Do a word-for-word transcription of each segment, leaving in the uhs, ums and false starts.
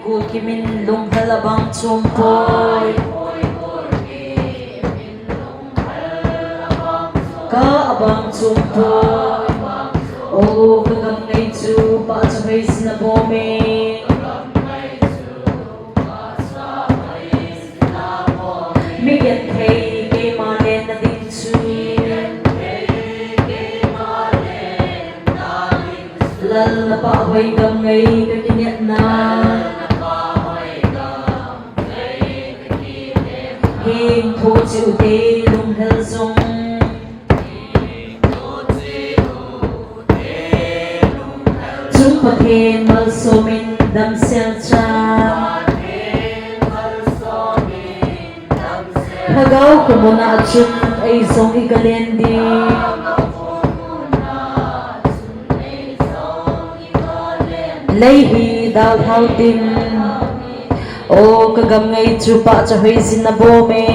Gul kimin lunghel abang chom poi. Ka abang chom poi. O ka gam ngei chu pahcha hoi jin abom e. Mi genthei keima lenna ding chu. Lal na pahhoi gam ngei ka kinepna. Hing thu chiu te lunghel jong. Chung Pathen malsomin damsel chan. Lhagao khomuna chun eijong i kalen ding. Lei hi dalhau tin. O ka gam ngei chu pahcha hoi jin abom e.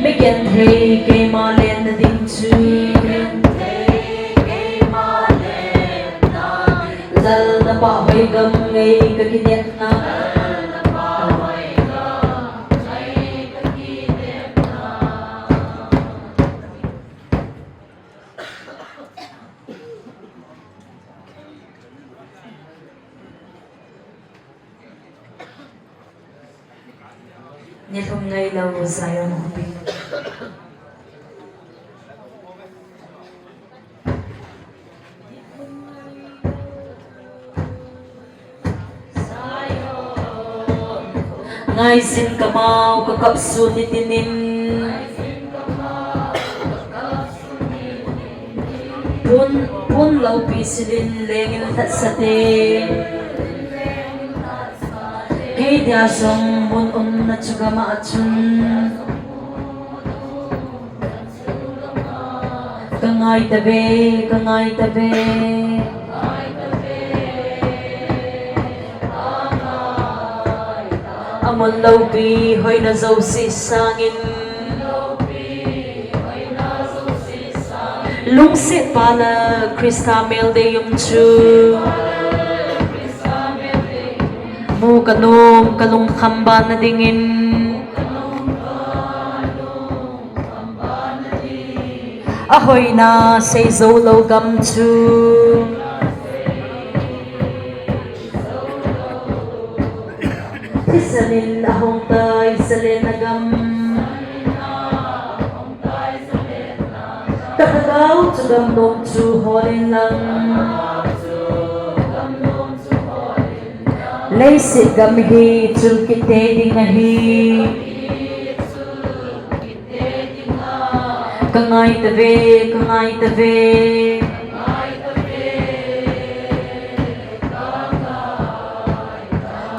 Mi genthei keima lenna ding chu. Lal na pahhoi gam ngei ka kinepna. Nilhum ngailou Zion khopi. Ngaijin kamau kakap sun nitinin. Pun, pun loupi silin lengin lhatsate. Kei dia jong mun umna chu gama chun. Ka ngai tave, ka ngai tave. Amun loupi hoina jouse sangin. Lungset pa la Christa mel dei um chu. Mu kanom, kalungkham ban na dingin. Ahoina seijou lou gam chu. Thisan in ahong tai salen na gam. Ka lhagao chu gam nom chu holin lang. Leiset gam hi chul kit ding ahi. Ka ngai tave, ka ngai tave.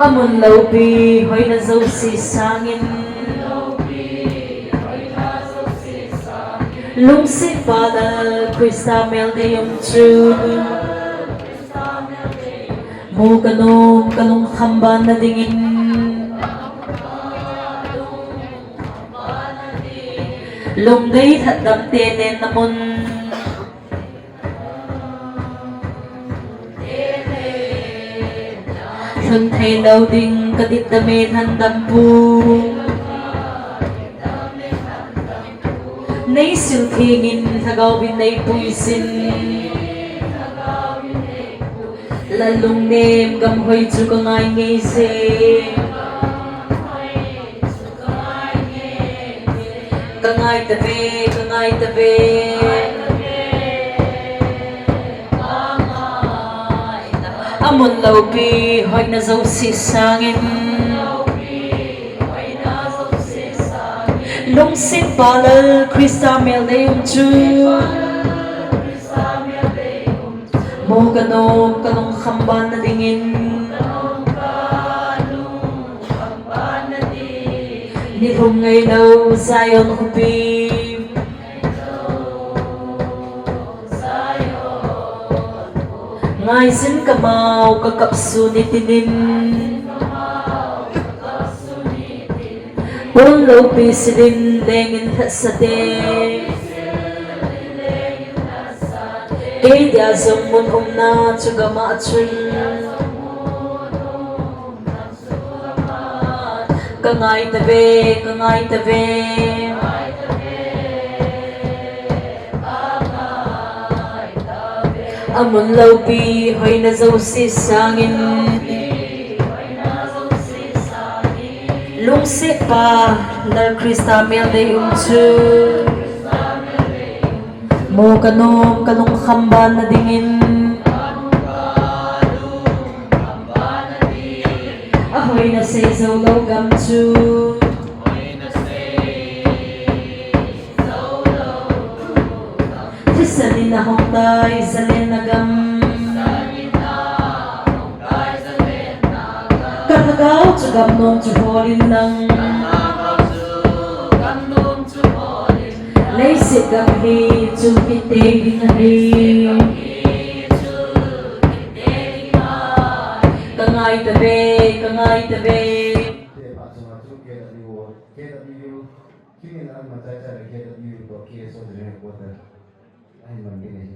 Amun loupi hoina jouse sangin. Lungset pa la Christa mel dei um chu. Mu kanom, kalungkham ban na dingin. Lungdei lhatdam te nen na mun. Lhun thei lou ding ka dit dam e lhandam pu. Nei sil thengin lhagao vin nei puisin. Lal lungnem gam hoi chu ka ngai ngei se. Ka ngai tave, ka ngai tave. Amun loupi hoina jouse sangin. Lungset pa la Christa mel dei um chu. Mu kanom, kalungkham ban na dingin. Nilhum ngailou Zion khopi. Ngaijin kamau kakap sun nitinin. Pun loupi silin lengin lhatsate. Kei dia jong mun umna chu gam a chun. Ka ngai tave, ka ngai tave. Amun loupi hoina jouse sangin. Lungsetpa Lal Christa mel dei um chu. Mu ka nom ka lungkham ban na dingin. Ahoina sei jou lou gam chu. Thisan in ahung tai zalenna gam. Ka lhagao chu gam nom chu hol in lang. Leiset gam hi chun kit tei ding ahi. Ka ngai tave, ka ngai tave. Te pa chunga chu K W, K W, King in an ma chai chai le K W to K S O General Headquarter. Ahin man ding ahi.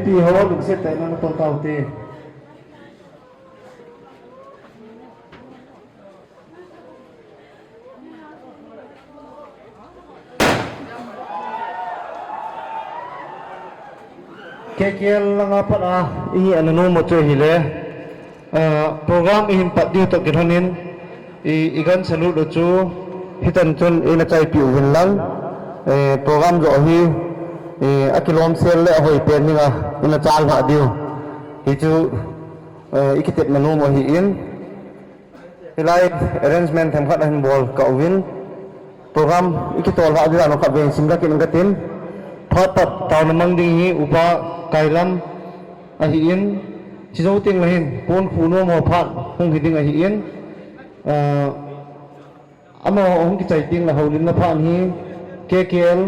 Pi ho lungset tah in ana tol taute. K K L langa pat a i ngen nom u chu ahile, ah, program i hin pat diu toh kilhonin, i, i gan salute u chu hitan chun i na chaipi uvin lang, eh, program joh hi, eh, akilom sel le ahoi pen dinga i na chal lha diu. Hichu, eh, i kitepna nom u ahin. Hilai arrangement themkhat ahin bol kah uvin. Program i kitol lha ding dan u khat vei simlha kit inge katin. Phat pat taona mang ding hi Upa Kailam ahin. Chujou teng le hin, pon khuh nom ho phat hung hi ding ahin. Ah, amaho hung kichai teng le houlimna phat hi K K L,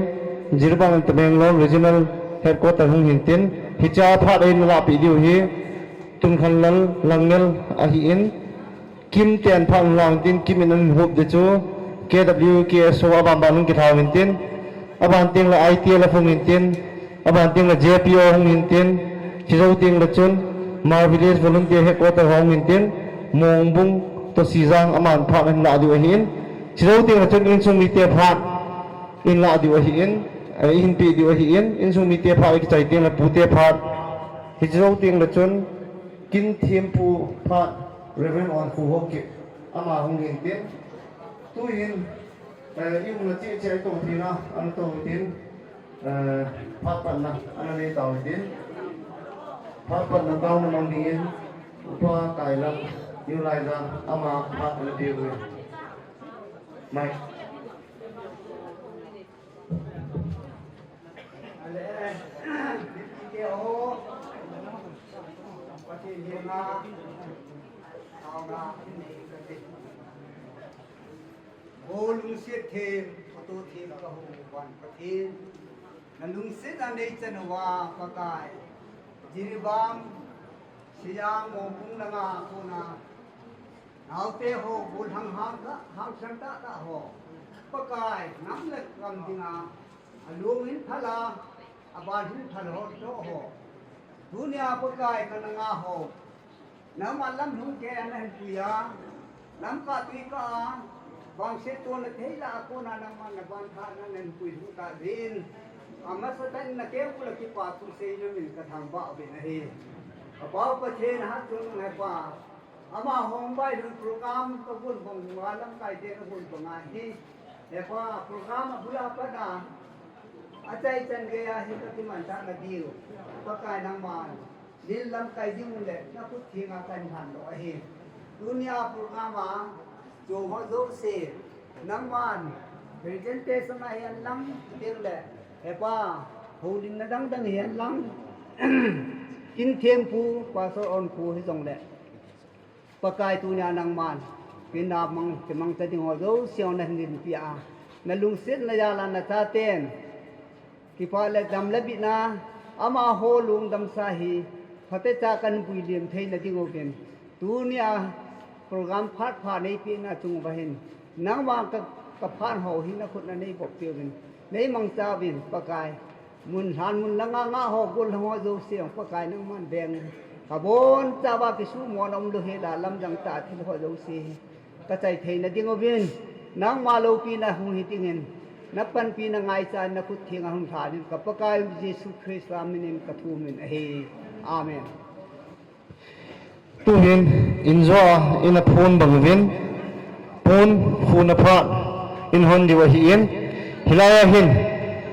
Jiribam and Tamenglong Regional Headquarter hung hin tin. Hichea phat a i na lahpeh diu hi Tunkhanlal Langngel ahin. Kim ten phat hung la uvin tin, Kim in ahin hop ding chu K W K S O a banban hung kitha uvin tin, aban teng le I T L F hung hin tin, aban teng le J P O hung hin tin, chujou teng le chun Mar Village Volunteer Headquarter hung hin tin, Mongbung toh Sijang aman phat ahin la diu ahin, chujou teng le chun insung mite phat in la diu ahin, eh, i hin pe diu ahin, insung mite phat i kichai teng le pute phat, hichujou teng le chun Kin thempu phat Reverend Onkhu Haokip ama hung hin tin. Tuhin, eh, i umna cheh cheh a i tou theina, ana tou tin, eh, phat patna, ana nei tau tin. Phat patna taona mang dingin, Upa Kailam, New Laijang, ama phat ana pe uve. Mike. Ale, mipite ho, Pathen henga, taona nei kate. O lungset them, phatah them kahi van Pathen. Na lungsetna nei chan uva Pakai. Jiribam, Siang, Mongbung langa kona. Naote ho, gollhang hang ka, hangsan tah tah ho. Pakai, nam le gam dinga, alung hin phal a, aban hin phal ho, to ho. Tunia Pakai ka nanga ho. Nangma lam lhung kei a na hin pui a, lamkah tui kah a, vangset tona thei lah a kona nangma na vangphatna na hin pui lhung tah jeh in. Amasatah in na kengul a kipa thu seina min ka thangvah uvin ahi. Ka Pa Pathen hatchungnung Hepa. Ama hung bailun program ka gon bang uva lamkai te ka gon banga hi. Hepa program abul a pat a. Achaichan geiya hi ka kimanchah na diu. Pakai nangman. Lil lamkai ding le, na khut thenga kahin lhan doh ahi. Tunia program a, chom ho jouse, nangman, presentation a hihen lang, ding le, Hepa, houlimna dang dang hihen lang, Kin thempu, Pastor Onkhu hijongle. Pakai tunia nangman, kin na mang, kimangcha ding ho jouse na hin limpi a, na lungsetna jal a na chaten, Kipa le dam le bitna, amaho lungdamsa hi, phatecha kahin puilim theina ding uvin. Tunia program phat pha nei pehna chung uva hin. Nangma ka, ka phat ho hi na khut na nei bop peh uvin. Nei mangcha uvin, Pakai. Mun lhan mun langa ngah ho, gollhang ho jouse, Pakai nangman veng. Ka boncha uva kisumon um lou hel a, lamdang tah a thil ho jouse hi. Ka chai theina ding uvin, nangma loupina hung hi dingin, na panpina ngaichan na khut thenga hung lhanin, ka Pakai Jesu Christa minin ka thum in ahi. Amen. Tuhin, injo a, ina phun bang uvin, pon khuhna phat, in hon diu ahin, hilai a hin,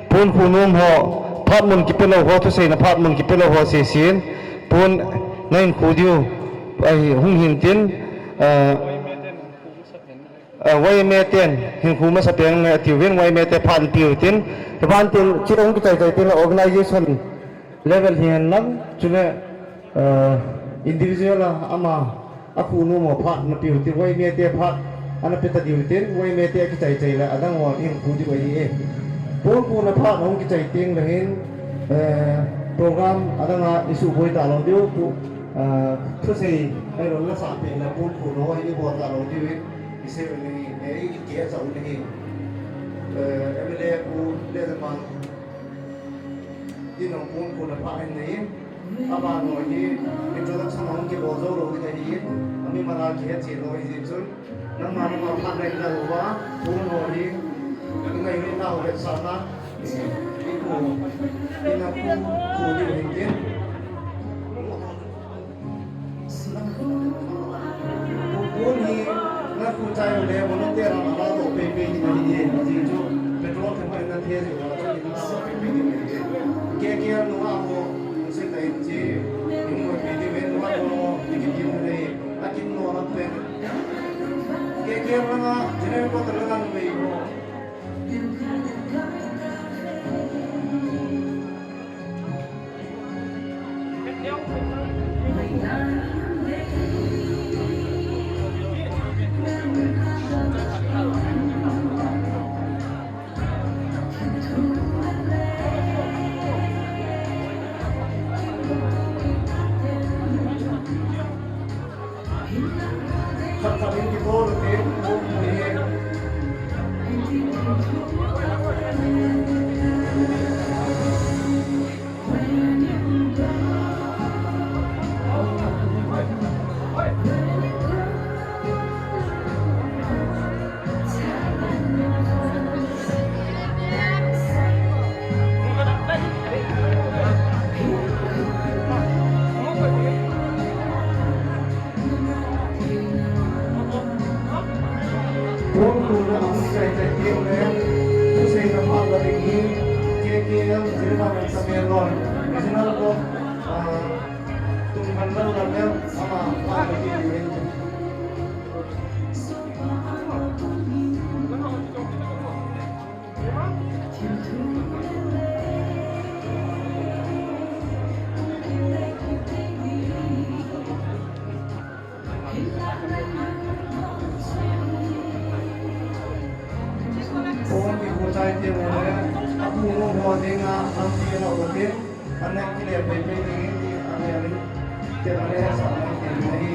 pon khuh nom ho, phat mun kipe lou ho, thuseina phat mun kipe lou ho, seisin, pon na hin khuh diu, ahi, hung hin tin, ah, Ah, Y M A ten, hinkho masapen nge atiuvin, Y M A te phat anpeh utin, hiban tin, chule hung kichai chai tin, organization level hihen lang, chule, ah, individual a, ama, akhuh nom ho phat anapeh utin, Y M A te phat, anapeh ta diu tin, Y M A te akichai chai le, adang ho, hinkho diu ahi e. Pon khuhna phat hung kichai teng le hin, eh, program adang a, isuboi talou diu, pu, ah, thusei, ahilouleh lasah peh le, pon khuhna ho, ibol talou diu e. Isei uvin ahi, eh, i, i keh a chah uvin ahi. Eh, M L A pu Leijamang, tin jong pon khuhna phat ahin nei in. Aban ho hi introduction hung kibol jou lou ding ahi, amimal a kihet chen lou ahi jeh chun, nangma nangma phat ngai na uva, pon ho hi, ingailutna u vetsahna, ipu, ina pu, pu diu ahin tin. Pon hi, na pu chai u le, volunteer a la doh pei pei ding ahi e, ajeh chu, petrol themkhat in na the jeh uva, chu in la doh pei pei ding ahi e. K K L nunga ho, se ta in chi, in mo pei ding ven, nunga ho, ding ki ding le, a kin no la pen. K K L nunga, general quarter nunga numei ho. Pon khuna ahung kichai chai teng le, thuseina phat la ding hi, K K L, Jiribam and Tamenglong, Regional Block, ah, Tumkhanlal Lamel, ama phat la ding hi. Pon kipu chai teng le, apu nu ho dinga lampi alou u tin, ana kile pei pei ding in ti, ana rin, ti ana sa na ti ahi.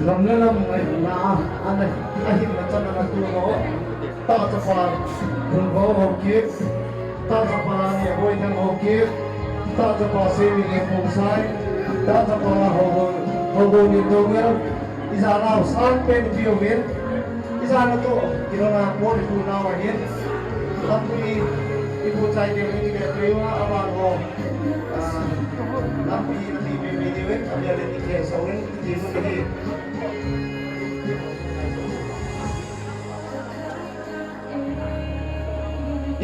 Lam le lam ngailutna a, ana, ahinna chan ana tu ho. Tah chapa Vunbou Haokip, tah chapa Niaboithang Haokip, tah chapa Seimi Lengpongsai, tah chapa Haobou, Haobou Lendoungel, ijat nau sangpen ipi uvin, ijat nau toh, kilona pon ipu nau ahin, lampi ipu chai ding ahi le, aban ho, ah, lampi, lampi pe pe diuvin, abia le ni ke sauvin, ti mu ahi.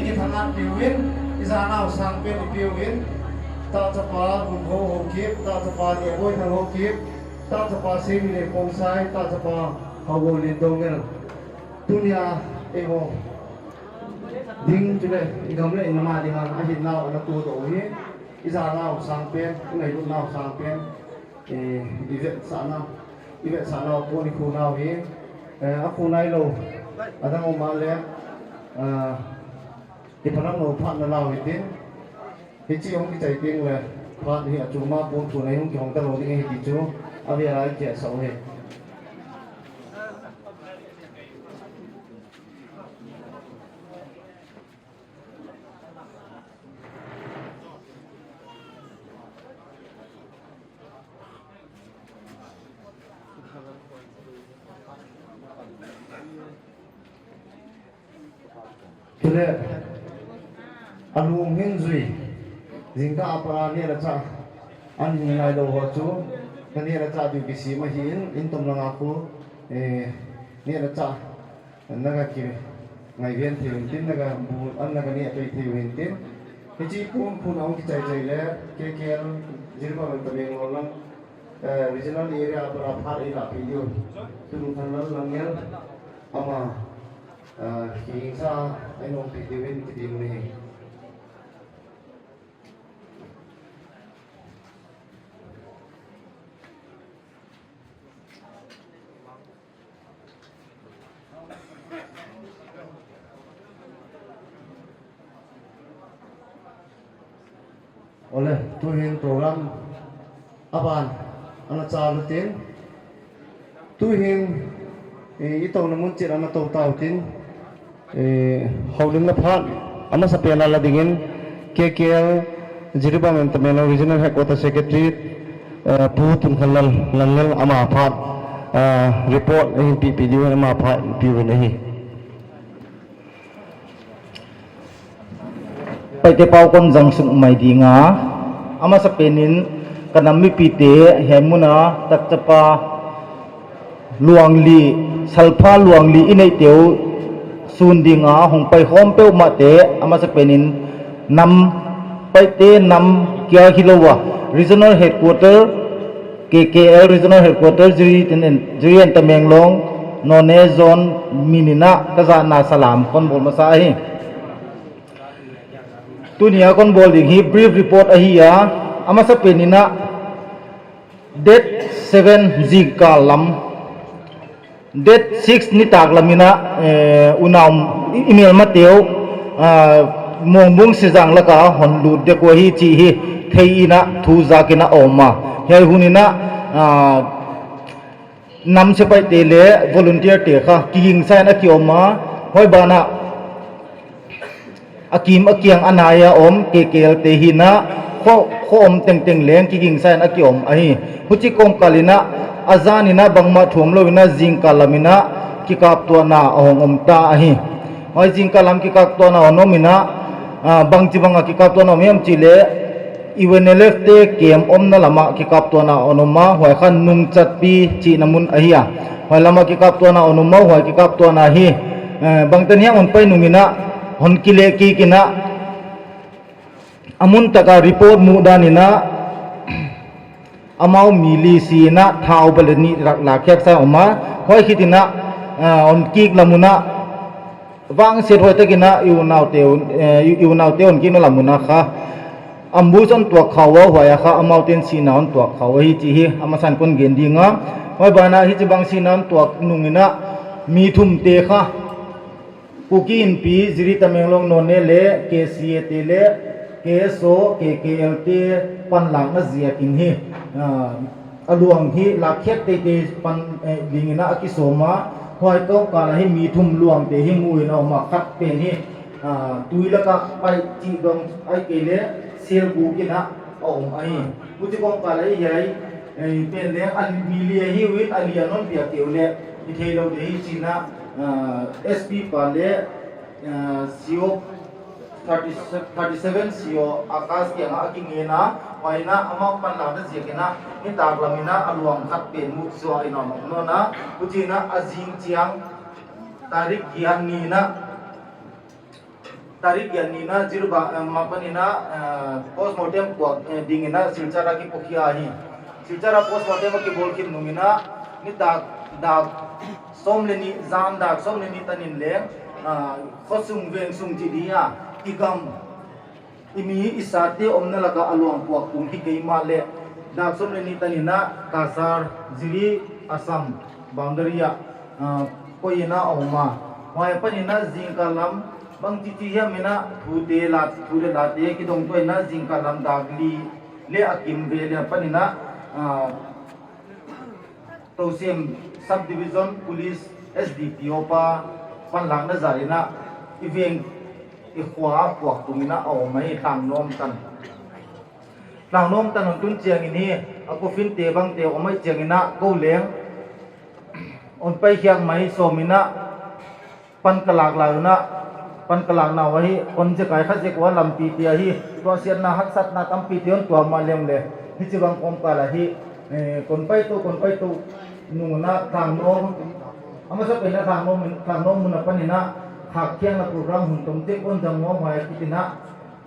Ikithanat piuvin, ijat nau sangpen ipiuvin, tah chapa Vunbou Haokip, tah chapa Niaboithang Haokip, tah chapa Seimi Lengpongsai, tah chapa Haobou Lendoungel. Tunia eiho ding chule igam le inam a dinga ahin nau ana tu doh u hi, ijat nau sangpen, ingailutnau sangpen, eh, ivetsahna, ivetsahna pon ikhu nau hi, eh, akhu nailou, adang um a le, ah, ipanam lou phat na nau hitin, hiche hung kichai teng le, phat hi achung ma pon khuna hung kihong talou ding ahi ti chu, avel a ikisah u ahi. Chule, alung hin jui, jingkah a pat a neh le chah, an hin ngailou ho chu, ka neh le chah diu kisem ahin, in tom langa khu, eh, neh le chah, Naga kingai ven thei u hintin, naga bu, an naga neh pei thei u hintin. Hiche pon khuna hung kichai chai le, K K L, Jiribam and Tamenglong lang, eh, regional area a pat a phat eila peh diu. Tumkhanlal Lamngel, ama, eh, kihingsa, ahin ong peh diu hin kiti u ahi. Ole, tuhin program aban ana chalu tin, tuhin, eh, itouna mun chet ana tou tau tin, eh, houlimna phat amasapen a la dingin K K L Jiribam and Tamenglong Regional Headquarter Secretary, eh, Pu Tunkhanlal Lalngel ama phat, eh, report ahin pehpeh diu ahin ama phat peh uvin ahi. Paite pao kon jang sung mai dinga, amasapen in ka nam mipite hiai muna takchapa luangli, salpha luangli i neiteu sun dinga hung pai khom peuhmah te, amasapen in nam, Paite nam kia hilouva, Regional Headquarter, K K L Regional Headquarter, Jiri tin in, Jiri and Tamenglong, Noney Zone min in a ka jana salam kon bol masa ahi. Tunia kon bol ding hi brief report ahi a, amasapen in a date seven jingkah lam, date six nitak lam in a, eh, unau i, i melmateu, ah, Mongbung Sijang laka hon lut dek u ahi chih hi thei in a thu jak in a om a. Hiai hun in a, ah, nam sepaihte le volunteer te kha kigingsa in a ki om a, huai ban a akim akiang anai a om K K L te hi in a, kho, kho om tengteng leng kigingsa in a ki om ahi. Huchi kongkal in a, ajan in a bangmah thu om lou in a jingkah lam in a kikaptuahna ahong om ta ahi. Huai jingkah lam kikaptuahna ahong om in a, ah, bangchi bang a kikaptuahna om hiam chih leh, U N L F te camp omna lam a kikaptuahna ahong om a, huai kha Nungchatpi chihna mun ahi a. Huai lam a kikaptuahna ahong om a, huai kikaptuahna hi, eh, bangtan hiam hon pai nung in a, hon kile kik in a, amun tak a report muh dan in a, amau mi li si in a, thao bale ni rak la khek sa om a, huai khit in a, ah, hon kik lam un a, vangset huai tak in a, i unaute, eh, i, i unaute hon kikna lam un a kha, ambush hon tuak kha ua, huai a kha, amau ten sihna hon tuak kha ua ahi chih hi, amasan kon gen ding a, huai ban a hichibang sihna hon tuak nung in a, mi thum te kha, Kuki Inpi, Jiri Tamenglong Noney le K C A te le K S O, K K L te panlakna ziak in hi, ah, aluang hi lakkhiak teitei pan, eh, ding in a akisawm a, huai kawkal a hi mi thum luang te hi mu in a om a, khat pen hi, ah, tui laka pai chih dong ahihkeileh sel guk in a a om ahi. Huchi kawkal a hi hiai, eh, pen leng a mi li ahi uin, a li a non piak keu leh i thei lou ding hi chih in a, ah, S P pa le, ah, C O thirty, thirty seven C O Akash kiang a a kingen a, huai in a amau panlakna ziak in a, nitak lam in a aluang khat pen mu suak in a om nawn a, huchi in a a zing chiang, tarik giat ni in a, tarik giat ni in a, Jiribam, eh, ma pan in a, eh, postmortem kuak, eh, ding in a Silchar a kipokhia ahi. Silchar a postmortem a kibawl khin nung in a, nitak dak sawm le nih, zan dak sawm le nih tan in leng, ah, khosung vengsung chih ding a, i gam, i mi i sate omna laka a luang puak tung hi keimah leh, dak sawm le nih tan in a Cachar, Jiri, Assam boundary a, ah, koih in a a om a. Huai a pan in a zingkal lam, bangchi chi hiam in a thute la, thu le late kidong tuah in a zingkal lam dak li le a kim ve le a pan in a, ah, Tousem Subdivision Police S D P O pa panlakna zah in a i veng i khua a puak tung in a a om ahi, Tlangnawm tan. Tlangnawm tan hon tun chiang in hi a coffin te bang te om ahih chiang in a kou leng hon pai khiak mai sawm in a pan ka lak lai un a, pan ka lak nau ahi, kon zekai kha zek ua lampi te ahi, tuahsiatna haksatna tampi te hon tuak mah leng le, hichibang kawmkal ahi, eh, kon pai tou, kon pai tou nung un a Tlangnawm, amasapen a Tlangnawm, Tlangnawm mun a pan in a, khak thiangna program hun tom te kon zang nuam huai a kit in a,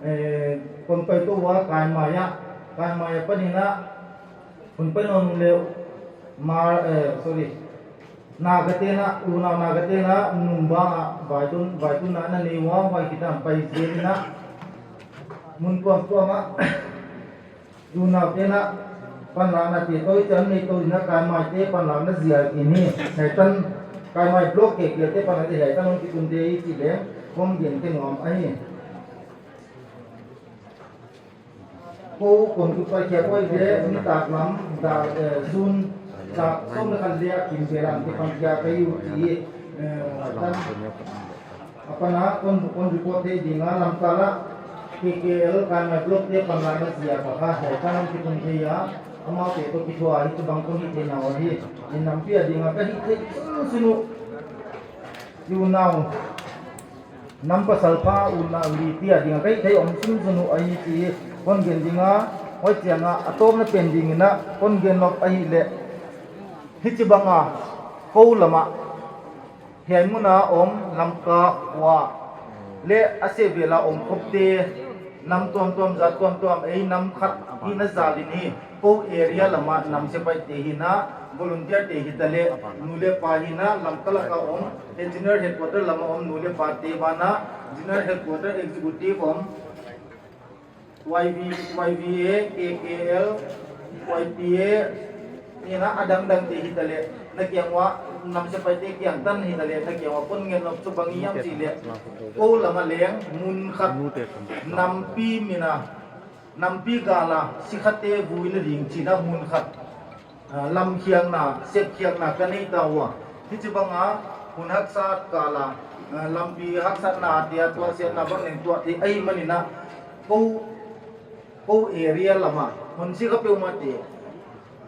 eh, kon pai tou ua Kaimai a, Kaimai a pan in a, kon pai nawn le, Mar, eh, sorry, Naga te in a, unau Naga te in a, nung bang a, vaitun, vaitun na na nei ua, huai kit a pai zel in a, mun tuamtuam a, unau te in a, panlakna te tou chan nei tou in a, Kaimai te panlakna zia in hi, hiai tan, Kaimai block K K L te panlakna zia hiai tan hong kitun te i chih leng, kon gen kei nuam ahi. Ko kon tu pa kia koi de, ni tak lam, da, eh, sun, da, som le khat le a kim be lam, ti pan kia ka yu ti, eh, dan, apana, kon, kon report te dinga, lam kala, K K L, kan na block te pan la na sia pa ka, hai, kan ti kon te ya, ama te to ki thua, hi tu bang kon hi te na wa hi, ni nam pia dinga, ka hi te, sunu, sunu, you now. Nam pasal pha u na li tia dinga kai thei om sum sunu ahi ti kon gen dinga, hoi chianga atom na pen dingina kon gen nok ahi le. Hichi banga ko lama hiai muna om Lamka wa le ase vela om khop te nam tuam tuam zat tuam tuam ei nam khat hi na zalin hi. Ko area lama nam sepai te hi na, volunteer te hi ta le, nu le pa hi na, Lamka laka om, he General Headquarter lama om, nu le pa te va na, General Headquarter Executive om, Y V, Y V A, K K L, Y P A, hi na, adang dang te hi ta le, na kiang wa, nam sepai te kiang tan hi ta le, na kiang wa, kon ngen nok chu bang i yam chi le, ko lama leng, mun khat, nampi mina, nampi gala, sikhate vui na ding china mun khat, ah, lam khiangna, sep khiangna ka nei ta ua. Hichi banga, hun haksat kala, ah, lampi haksatna tia tua siatna bang neng tua thei ahi manina, ko, ko area lama, hun sikha peuma te,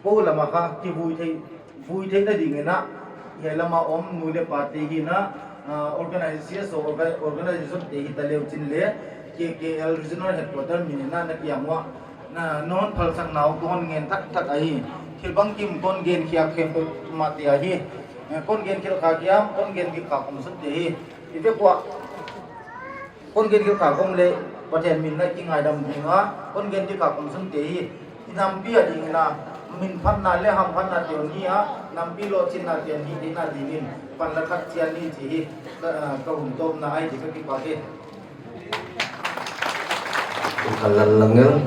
ko lama kha, kivui thei, vui theina dingina, he lama om nu le pa te hi na, ah, organize, C S O orga-, organization te hi ta leu chin le, K K L Regional Headquarter min na na kiang wa, na non phal sang nau kon ngen thak thak ahi. Thil bang kim kon gen khiak khem pe ma te ahi. Eh, kon gen khil kha kiam, kon gen ki kha kom sun te hi. I ve kwa. Kon gen ki kha kom le, Pathen min na ki ngai dam dinga, kon gen ki kha kom sun te hi. I nampi a ding na, min phatna le ham phatna te ni a, nampi lo chin na te ni, ni na dingin, pan la khat chian ni chi hi, ka, ka hun tom na ai chi ka ki pa ke. Kalal Langel,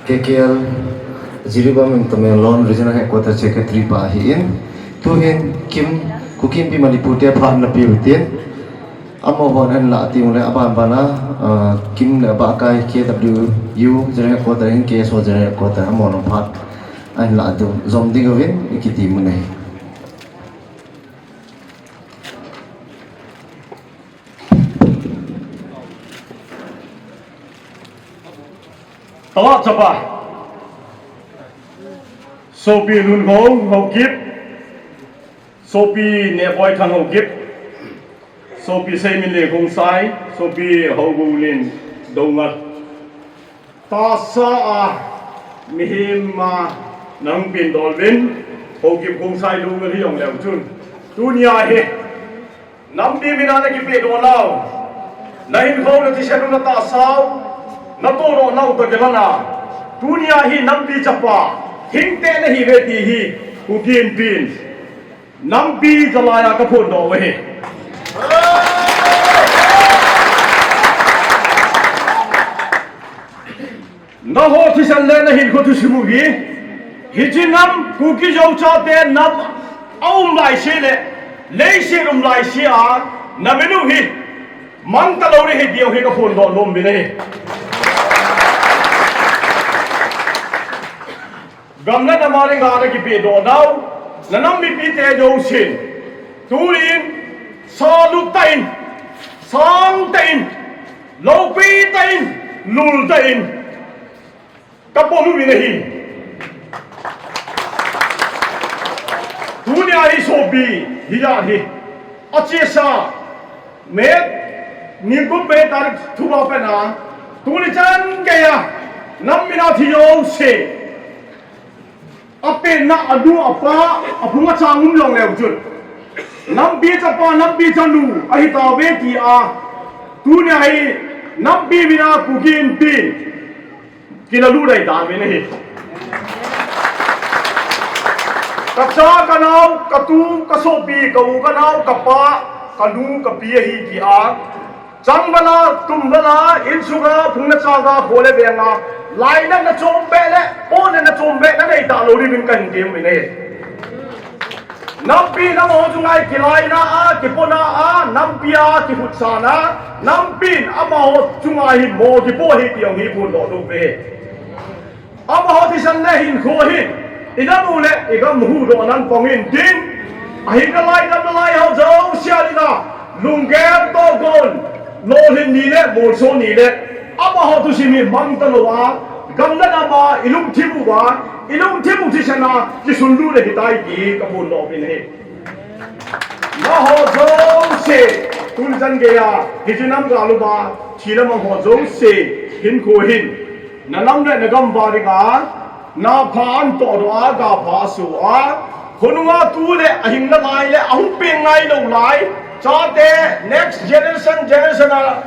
K K L, Jiribam in Tamenglong Regional Headquarter Secretary pa hi in. Tuhin Kim, Kuki Inpi Manipur te phat na piu tin. Amahon ahin la ti ule aban bana, ah, Kim le Abakai K W U General Headquarter hin K S O General Headquarter amahon phat ahin la tu zom ding uvin i kiti mun ahi. Tawa chapa. Sopi Lunhong Haokip. Sopi Nehboi Thang Haokip. Sopi Seiminlen Khongsai, Sopi Haogulin Doungel. Tahsa a mihem a nahung pindol uvin, Haokip Khongsai Doungel hi jong leu chun. Tunia hi, nampi mina na kipedoh nau. Na hinkho na thisen u na tahsa u, na tohdoh nau toh kilhon a. Tunia hi nampi chapa, hingte na hi uve ti hi, Kuki Inpi in. Nampi jalai a ka phondoh u ahi. Nangho thisan le na hinkho thusim u hi, hiche nam Kuki Zo chate nam a um laise le, leiset um laise a, na min u hi, mang talou ding ahi ti jong hi ka phondoh nom uvin ahi. Gam le nam a dinga na kipedoh nau, na nam mipite jousen. Tuin, salut tah in, sang tah in, loupi tah in, lul tah in. Ka pom uvin ahi. Tunia hi sopi, hijat hi. Achesa, May, nikum May tarik thum a pat a. Tuni chan geiya, nam mina thi jouse. Apenna anu apa, aphung achang um jong leu chun. Nampi chapa, nampi chanu, ahi tauve tia. Tunia hi, nampi mina Kuki Inpi in. Kilalut dai dan uvin ahi. Ka cha, ka nao, ka tu, ka sopi, ka u, ka nao, ka pa, ka nu, ka pi ahi tia. Changval a, tumval a, insunga, phung na chang a, kho le veng a, lainat na chom be le, pohnat na chom be, na nei talou ding uvin ka hin tem uvin ahi. Nampi in amaho chunga kilaina a, kipona a, nampi a, kihutsahna, nampi in amaho chunga hi mo kipo ahi ti jong hi phondoh nom uve. Amaho thisan le hinkho hin, i nam u le i gam huhdoh nan pang in tin, ahin nalai, dam nalai ho jouse a dinga, lunggel toh gon, lolhin ni le molso ni le, amaho thusim hi mang talou a, gam le nam a i lungthim uva, i lungthim u thisan a kisunlut le hitai ti ka phondoh uvin ahi. Amaho jouse, tuni chan geiya, hiche nam gal uva, thina mang ho jouse, hinkho hin, na nam le na gam uva dinga, na pha an tohdoh a, ga pha aso a, khonunga tu le ahing nalai le ahung peng ngailou lai, chate, next generation, generation a,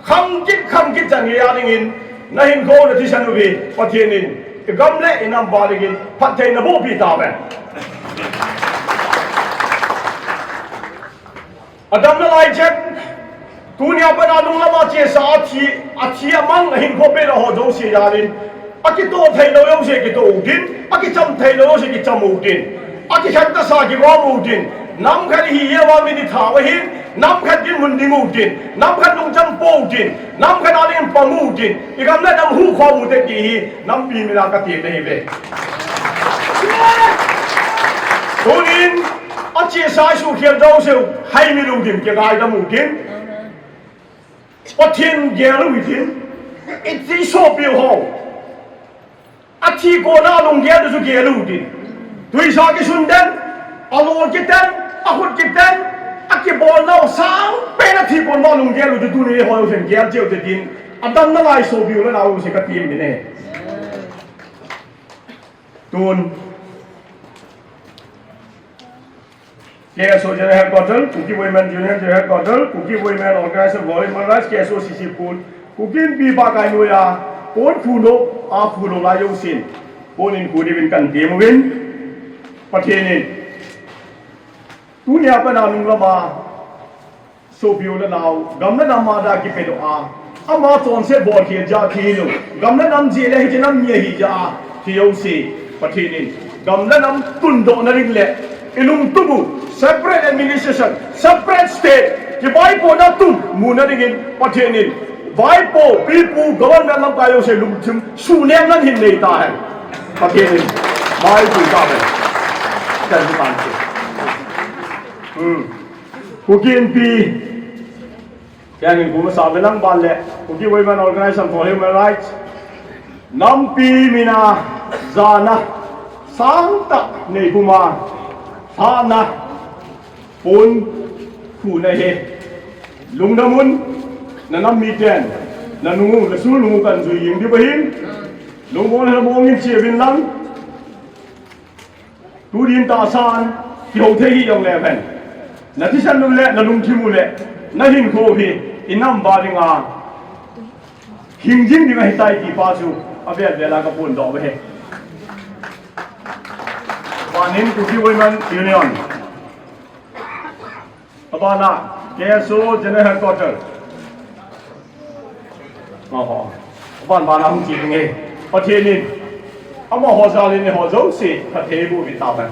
khang kit, khang kit chan geiya dingin, na hinkho na thisan u hi, Pathen in, i gam le i nam uva dingin, phatthei naboh peh tauve. Adam nalai chet, tunia pat a nunglam a chesa athi, athi amang ahinkho pet a ho jouse jal in, akitoh theilou jouse kitoh u tin, akicham theilou jouse kicham u tin, akikhen tasa kigom u tin, nam khat ihi jeh uva min itha u ahin, nam khat dinmun ding u tin, nam khat lungchang po u tin, nam khat a dingin pang u tin, i gam le nam huhkhom u te ti hi, nampi min a ka ti nahi uve. Tunin, achesa isuhkhel jouse u, haimil u tin, kingaidam u tin. Pathen gel u hitin, i, i sopi u ho. Athi kona alunggel u chu gel u tin. Twisa kisun den, alol kiten, akhut kiten, akibolnau sangpen athi kona alunggel u chu tuni ho jousen gel cheh u te tin. Adam nalai sopi u le nao jouse ka ti in ahi. Tun. K S O General Headquarter, Kuki Women Union General Headquarter, Kuki Women Organization for Human Rights, K S O C C pon, Kuki Inpi pakai noiya, pon khuno, a khuno lai jousen, pon in khu diuvin kahin tem uvin, Pathen in. Tunia pat a nunglam a, sopi u le nao, gam le nam a dia kipedoh a, ama chonset bolkhel jeh a thi lou, gam le nam jeh le hiche nam mi ahi jeh a thi jouse, Pathen in gam le nam tundohna ding le, i lungtup u, separate administration, separate state, kivaipohna tum muna dingin, Pathen in, vaipo, pipu, government lamkai jouse lungthim suhnem nan hin nei tahen. Pathen in, vaipo tahen. Chan chu tan chu. Hmm. Kuki Inpi, Keiyin kum sah ve lang ban le, Kuki Women Organization for Human Rights, nampi min a jana, sangtah nei puma, lhahna, pon, khu na he, lungdam un, na nam miten, na nung u, na sul nung u kahin jui jing diu ahin, lungmong le lhamong in che uvin lang, Tu din tahsan, kihou thei hih jongle ven. Na thisan u le, na lungthim u le, na hinkho hi, i nam uva dinga, hing jing ding ahitai ti pa chu, avel vel a ka phondoh uve. Abanin Kuki Women Union. Abana, K S O General Headquarter. Oho. Aban bana hung chi nge. Pathen in. Amaho jal in eiho jouse, phatthei boh uvin tahen.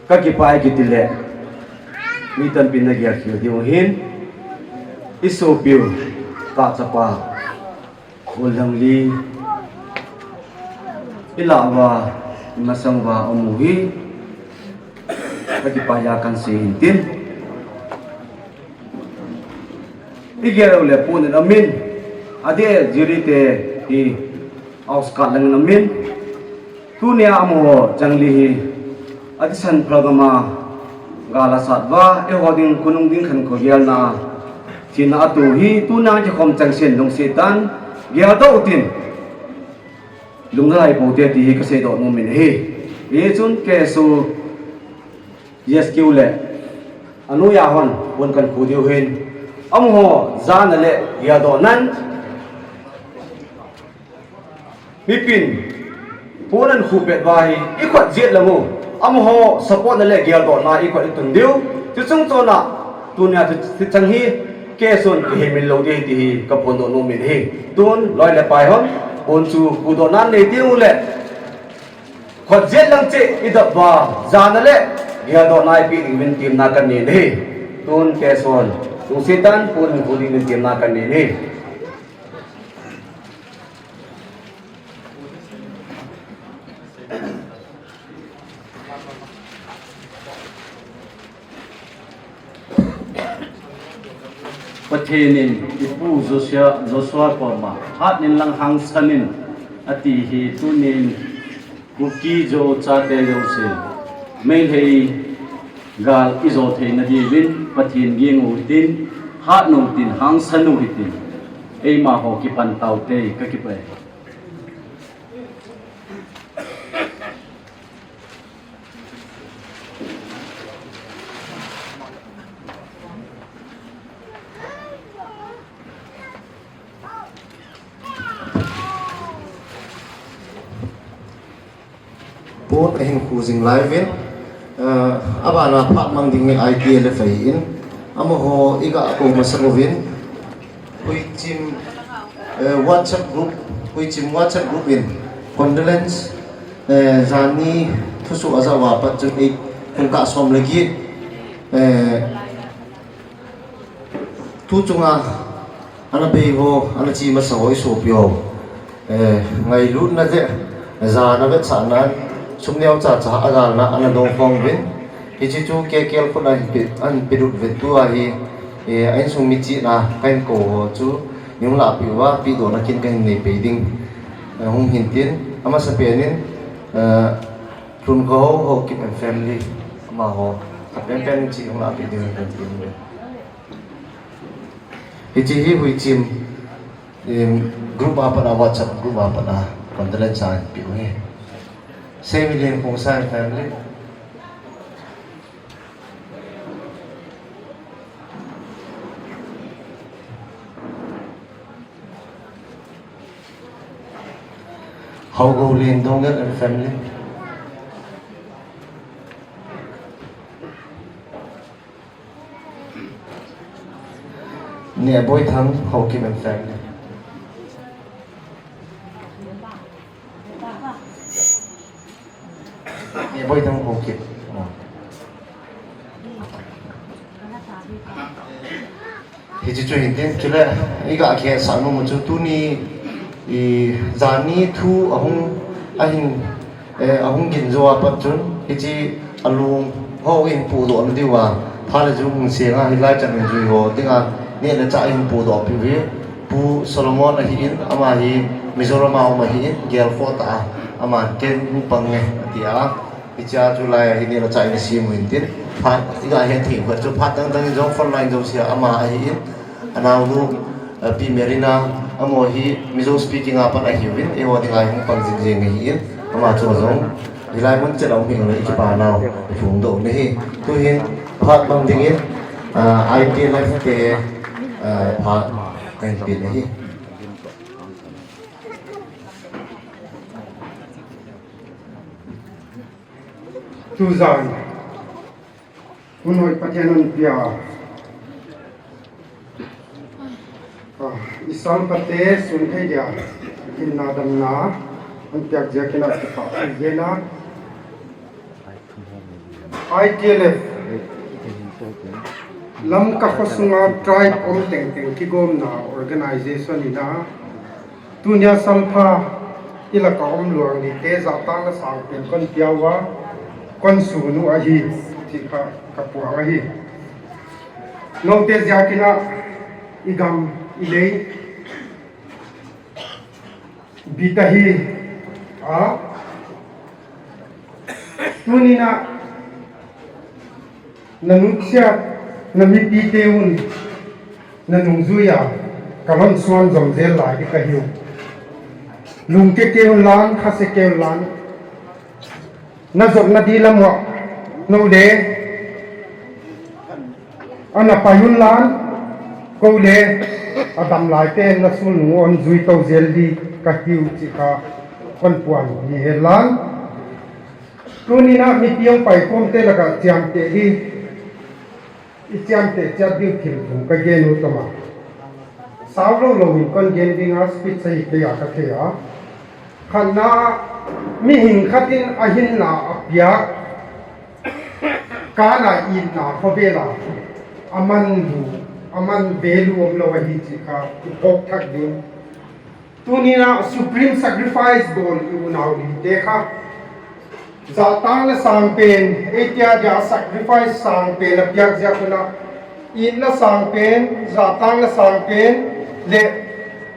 Ka kipah e kiti le. Mi tampin na gel khel diu hin. I sopiu, ka chapa. Golhangli, i lah uva, i masang uva, aum u hi, ka kipah a kahin sei in tin. I gel u le pon in amin, adeh jiri te hi, auskat lang in amin. Tunia amaho changli hi, athisan phalgam a, gal asat uva, eiho ding khonung ding khankho gelna, thina ato hi, tuna kikhom chengse in lungset tah in, geldoh u tin, lunglhai pou te ti hi kaseidoh nom in ahi. Hichun K S O, G S Q le, anoiya hon, pon kahin khu diu hin, amaho, jana le, geldohnan, Mipin, pon ahin khu pet uva hi, i khut jet lang u. Amaho, support na le geldohna i khut i tun diu. Chuche chungchon a, tunia chu, chuche chang hi, K S O in kihemil lou ding ahi ti hi, ka phondoh nom in ahi. Tun, loi le pai hon, pon chu, khudohna nei diu le. Khut jet lang cheh, i dap uva, jana le, geldohna i peh ding uvin temna kahin nei in ahi. Tun, K S O in. Lungset tah in pon hung kho ding in temna kanei e. Pathen in ipu Joshua, Joshua koma, "Hat in lang hangsan in," ati hi tunin Kuki Zo chate jouse, Meitei gal ijo theina diuvin Pathen ging u hitin, hat u hitin, hangsan u hitin, eima ho kipan taute, kakipah e. Pon ahin kho jing lai uvin, eh, abana phat mang ding hi I T L F ahin, amaho iga kou masa uvin, Huichim, eh, WhatsApp group, Huichim WhatsApp group in condolence, eh, jani thusoh aja uva pat chun ei, pungkah som le get, eh, tu chunga ana bei ho, ana che masa ho isopi ho, eh, ngailutna jeh, jana vetsahnan, sum neocha cha agalna ana dong phong uvin, hiche chu K K L khut a ahin pe, ahin pelut uvin tua hi, eh, a insung mi chihna kahin kou ho chu, nei hung lahpeh uva, pehdohna kin kahin nei peh ding, eh, hung hin tin, amasapen in, eh, Lhunkhao Haokip and family, amaho, khat penpen in che hung lahpeh ding kahin tin uve. Hiche hi Huichim, em, group a pat a, WhatsApp group a pat a, condolence a ahin peh u ahi. Same Lin Khongsai family. Haogou Lin Doungel and family. Nehboithang Haokip and family. Nehboithang Haokip. Oh. Hiche chu hitin, chule, iga khesah nom u chu tuni, i, jani thu ahung, ahin, eh, ahung gin jou a pat chun, hiche alung ho eihin pohdoh na diuva, phat le jong hung seng a, hilai chan in jui ho dinga, neh le chah eihin pohdoh peh uve. Pu Solomon ahin, ama hi Mizoram a um ahin, gelkhoh tah a, aman ken hung pang nge, ati a. Hichea chu lai a hi neh le chah in asem u hintin, phat, iga het thei u khat chu phat dang dang in jong frontline jouse a ama ahin, anaonu, eh, Pi Merina, amaho hi Mizo speaking a pat ahiuvin, eiho dinga hung pang jing jeng ahin, ama chu jong hilai mun chet a um hih le ikipa nau, iphongdoh u ahi. Tuhin phat mang dingin, ah, I T L F te, ah, phat kahin pe u ahi. Tujan, hun hoi Pathen in apia, ah, i sangkhate sun thei dia, hinna damna, ahin peh jeh a kipah thei jeh a, I T L F, Lamka khosunga tribe um teng teng kigomna organization in a, tunia sampha, i laka um luang nite jahtakna sangpen kon pia uva, kon sun u ahi, ti kha, kapuang ahi. Note jeh a kipah, i gam, i lei, bit ahi, a, tunin a, na nusiat, na mipite un, na nungjui a, ka lhonsuan jom jel lai ding kahiu. Lungke kei un lang, khase kei un lang. Na jotna di lam uva, nou le, ana pai un lang, kou le, adam lai te, na sul nung u hon jui tou jel ding kahiu ti kha, kon puan ni hen lang. Tunin a mipi hung pai khom te laka chiam te ding, i chiam te chiat ding thil thum ka gen u toma. Sao lou lou in kon gen ding a speech ahi kei a ka thei a. Khatna, mihing khat in ahinna apia, kana itna khovel a, aman lu, aman value umlou ahi ti kha iphok thak ding. Tunia supreme sacrifice bol i unau lite kha, jahtang le sangpen, eitia dia sacrifice sangpen apiak jeh a kona, itna sangpen, jahtang le sangpen, le,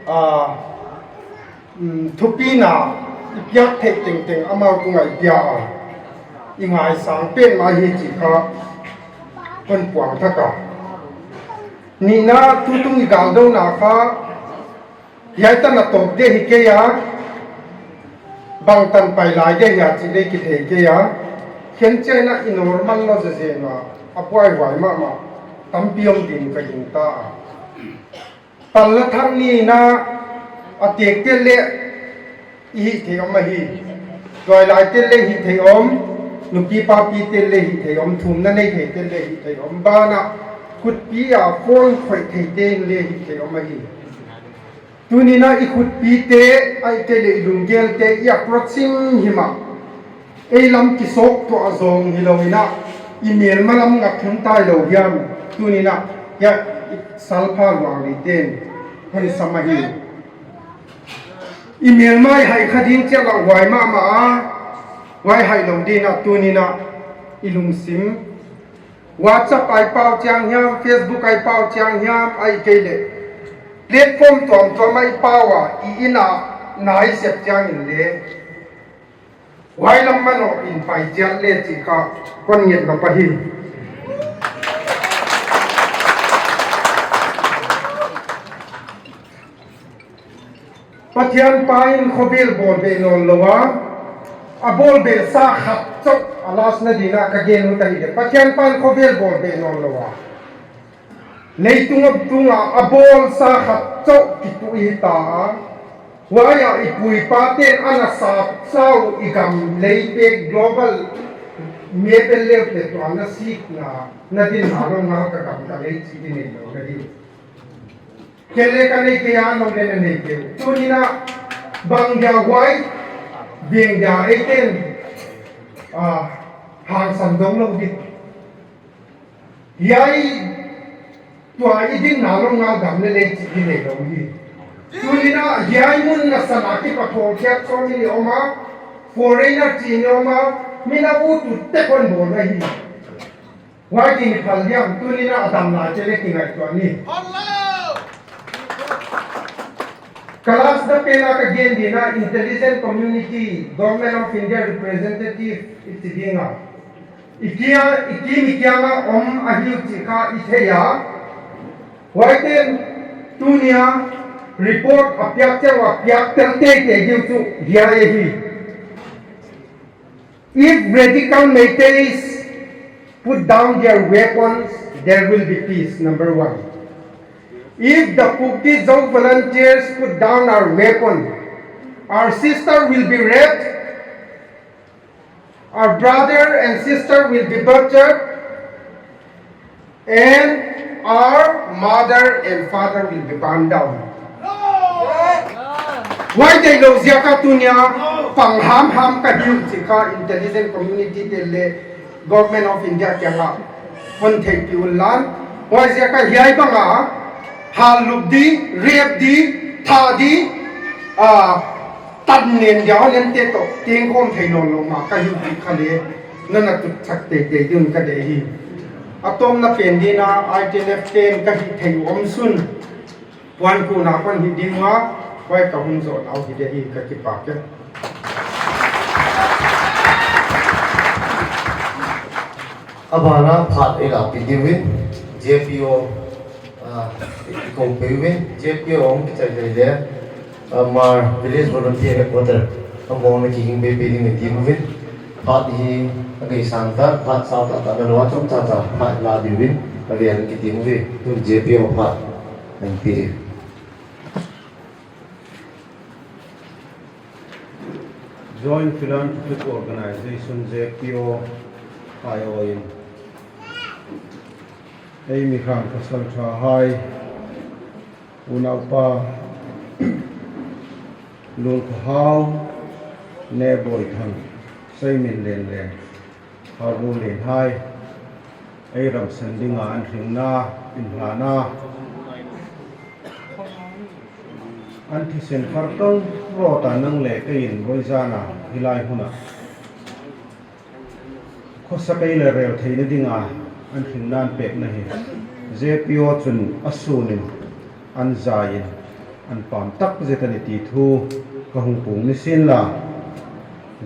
ah, um, thupina ipiak thei tengteng amau tunga ipia a, ingaisang pen ma hi ti kha kon puang thak a. Nina tutung igaldouna kha, hiai tan atop ding hi kei a, bangtan pai lai ding hia chi le kithei kei a, khenchehna i normal lou jeng jeng a, apuaihuai mahmah, tampi om ding ka gingta a. Pal la thang nina, atek tel le, ihithei om ahi. Tuailai tel le hithei om, nupi papi tel le hithei om, thumna neithei tel le hithei om. Bana, khutpi a phone khoih thei tel le hithei om ahi. Tunina ikhutpite, ahihkeileh ilunggelte, i approach himhim a, eilam kisok tua jong hilouna, imelma lam ngat thum tailou hiam, tunina, hia, salpha luang liten, hon sam ahi. Imelma ihai kha ding chia la huai mahmah a, huai hailou dina, tunina, ilungsim. WhatsApp a ipao chiang hiam, Facebook a ipao chiang hiam, ahihkeileh platform tuamtuam a ipao a, i-in a na isep chiang in le, huailam mano in pai chiat le chi kha kon nget nop ahi. Pathian pa in khovel bolbe nawnlou a, abolbe sa khat chauh a last na dina ka gen u ahi le. Pathian pa in khovel bolbe nawnlou a, leitung tunga abol sa khat chauh kitu ihita a, huaia ipu ipa ten ana sap sau igam lei pek global map a leu te tua na sikna, na dinna lou nga ka gam ka lei chi di neilou na di. Kei le ka nei kei a, nang le na nei kei. Tunina bang dia huai, beng dia eiten, ah, hangsan dong lou di. Hiai tua i dinna lou nga gam le lei chi di neilou hi. Tunina hiai mun na sana kipathol khiat chom ni om a, foreigner chi ni om a, mina u tu te kon bol na hi. Huai ti ni phal diam, tunina a damna che le kingaihtuah ni. Ka last na pena ka gen dina intelligence community, Government of India representative i chi dinga. I kia, i kim i kianga om ahiu chi kha i thei a. Huaiten tunia report apiak chiang a piak tel teitei diu chu hiai ahi. If radical Meiteis put down their weapons, there will be peace, number one. If the Kuki Zo volunteers put down our weapon, our sister will be raped, our brother and sister will be butchered, and our mother and father will be burned down. Huai deilou ziaka tunia pang hamham ka hiu chi kha intelligent community te le Government of India kianga hon theipeh un lan. Huai ziaka hiai banga hal lup di, rape di, tha di, ah, tan nen dia hon en te toh tengkhom thei nawnlou ma ka hiu ti kha le, nana tut chak teitei ding ka dei hi. Atomna pen dina I T L F ten ka hih thei u om sun. Puan kuna kon hih ding ua, huai ka hun zo nau hi dei hi ka kipak e. Abana phat ei lapi diuvin, J P O, ah, i kou peh uvin, J P O hung kichai lei le, ah, Hmar Village Volunteer Headquarter, among na kihing be pe ding i ti uvin, phat hi a kei sang ta, phat sao ta ta na lou a chom cha cha, phat la diuvin, a lian ki ti uvi, tun J P O phat, nang pi. Joint Philanthropic Organization, J P O, I O in. Ei mi khang pasal tha hai, unaupa, Lungkhahao, Neboi Thang, Seimin Len Len, Hau Len hai, ei ramsan dinga an hringna, Lana an thisen khartong rota nang le keiin voizana hilai huna khosa kei le rel theina dinga an hringnan pekna hi J P O chun asunin an zaiin an pam tak zet ani ti thu ka hung pung nisin la,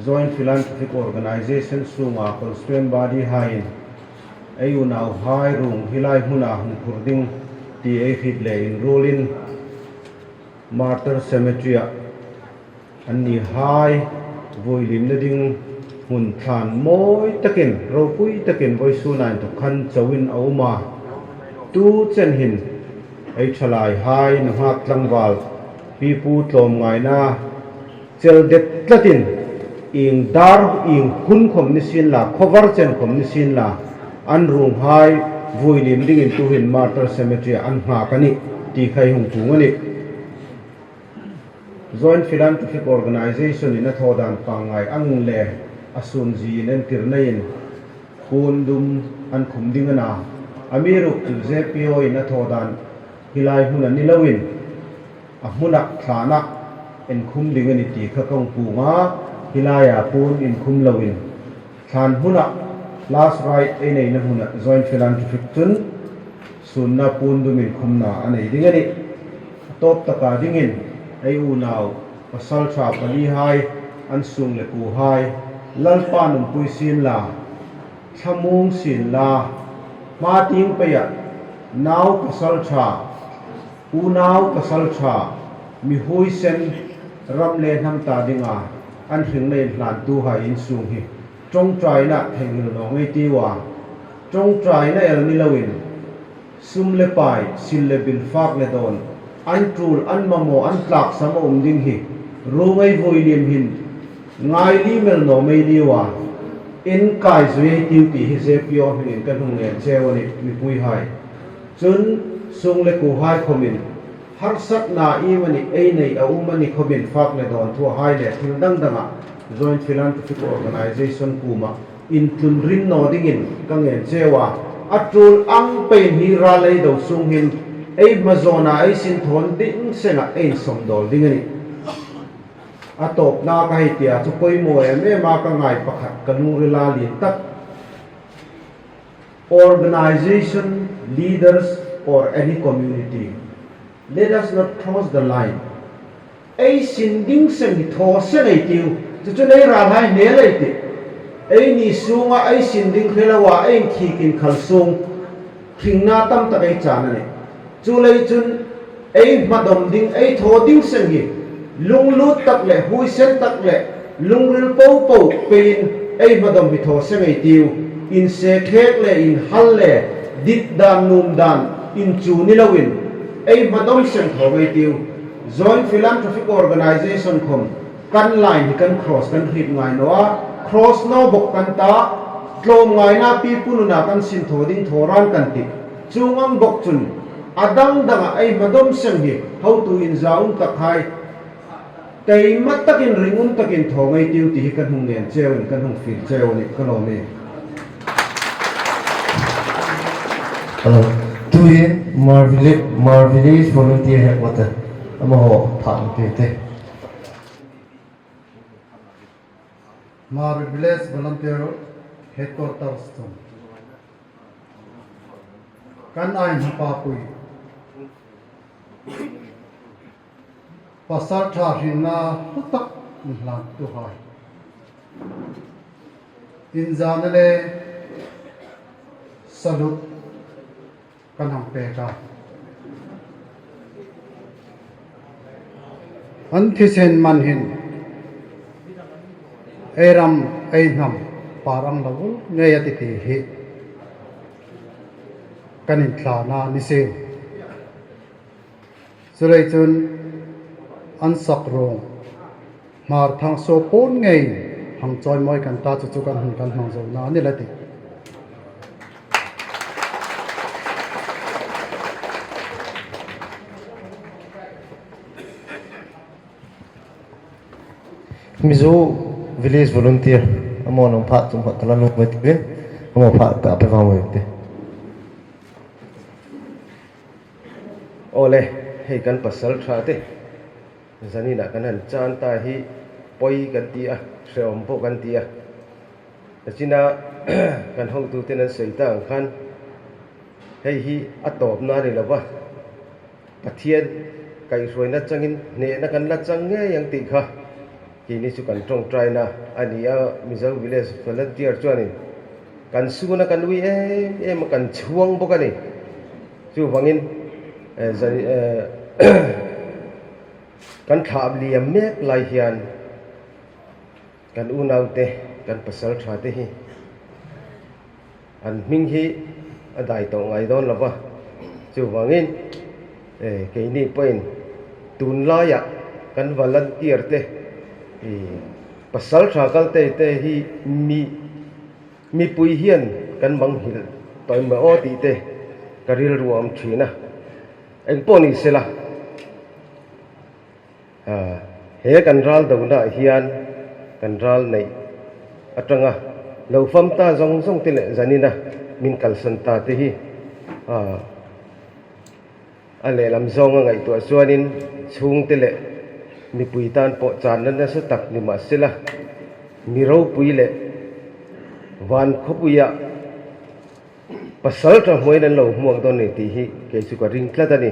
Joint Philanthropic Organization sunga constituent body haiin ei unau hai rung hilai hmuna hung phur ding ti ei hriet le inrulin Martyr Cemetery a anni hai vuilimna ding hun thlan mawi takin, ropui takin voisuna inthok khan chauin a um a. Tu chen hin ei thalai hai nunghak tlangval, pipu tlawm ngaina, chel det tlatin, ing dar, ing hun khom nisin la, khovar chen khom nisin la, an rung hai vuilim dingin tu hin Martyr Cemetery an nghak ani ti kha ei hung pung ani. Joint Philanthropic Organization in a thawdan pangngai ang le a sunzi in entirna in pundum an khum ding ana, amiruokchu J P O in a thawdan hilai hmuna ni loin a hmuna thlana enkhum ding ani ti kha ka hung pung a, hilai a pun inkhum loin thlan hmuna last rite ei neina hmuna Joint Philanthropic chun sunna pundum inkhumna a nei ding ani. A tawp taka dingin ei unau pasaltha pali hai, an sung le ku hai, Lalpa numpui sin la, thamung sin la, hma ting pei a nau pasaltha, unau pasaltha, mi huisen ram le hnam ta dinga an hringna inhlantu hai insung hi ṭawngṭaina theinghil naw ngei tiu a, ṭawngṭaina el ni loin sum le pai, sil le bil, fak le dawn, an tul, an mamaw, an tlaksam a um ding hi rung ei vuilim hin ngai li mel naw mei liu a, inkai zui ei tiu ti hi J P O hmingin kan hung ngen cheu a nih, mipui hai. Chun sung le ku hai khomin harsatna iemani ei nei a um a ni khomin fak le dawn thu a hai le thil dang danga Joint Philanthropic Organization kuoma intlun rin naw dingin ka ngen cheu a, a tul ang peiin hi ral ei do sung hin ei hmazawna ei sinthawn ding senga ei insawmdawl ding a nih. A tawpna ka hei tia chu poimaw em em a ka ngai pakhat ka lungrila lien tak. Organization, leaders or any community, let us not cross the line. Ei sin ding seng hi thaw seng ei tiu, chuchu ei ral hai hnel ei tih. Eini sunga ei sin ding hre lo a, ei inkhik inkhal sung hringna tam tak ei chan a nih. Chulei chun ei hmadawm ding, ei thaw ding seng hi lunglut tak le, huisen tak le, lungril popo peiin ei hmadawm hi thaw seng ei tiu, insekhek le, inhal le, dit dan, num dan, inchu ni loin ei hmadawm seng thaw ei tiu. Joint Philanthropic Organization khom kan line hi kan cross kan hriet ngai naw a, cross naw bawk kan ta, tlawmngaina pipu nuna kan sinthaw ding thaw ran kan tih. Chung ang bawk chun a dang danga ei hmadawm seng hi hotu inza um tak hai taima takin ring um takin thaw ngei tiu ti hi kan hung ngen cheu in kan hung fiel cheu a nih ka lawm e. Hello. Tuhin Marvili-, Marvili volunteer headquarter amaho phat pe te. Hmar Village Volunteer Headquarters chun kan ai hmapapui, pasaltha hringna hlu tak inhlantu hai, inzana le salute kan hang pek a, an thisen man hin ei ram ei hnam par ang lo ngei a titi hi kan inthlan a ni sin. Chulei chun an sak rung Hmar Thangsuo pon ngei hang chawimawi kan ta, chuchu kan hun kan hmang zo na ni la ti. Mizo Village Volunteer, amaho nung phat chum khat kala nung mai tibin, amaho phat ka pe vang mai te. Ole, hei kan pasal tha te. Janina kan han chan ta hi poi kan ti a, hreawm po kan ti a. Achina kan hotu te nan sei ta ang khan. Hei hi a tawpna ni lova. Pathian kaihruaina changin nehna kan la chang ngei ang tih kha. Keini chu kan ṭawngṭaina a ni a, Mizo Village Volunteer chuanin kan suna kan ui em em a kan chhuang bawk a ni. Chuvangin, eh, zan-, eh, kan thlah liam mek lai hian kan unaute, kan pasalṭhate hi an hming hi a dai tawh ngai dawn lo va. Chuvangin, eh, keini pawhin tunlaiah kan volunteer te, i, pasalṭha kal te te hi mi, mipui hian kan manghilh tawh emaw tih te ka rilru a awm ṭhin a. Engpawh ni sela, a, he kan ral dona hian kan ral neih aṭanga lo fam ta zawng zawng te leh zanina min kalsan ta te hi, a, a lehlam zawnga ngaihtuah chuanin chhungte leh mipui tan pawh channa nasa tak ni mah sela, mi ropui leh van khawpuiah pasalṭha hmuain an lo hmuak dawn ni tih hi kei chu ka ring tlat a ni.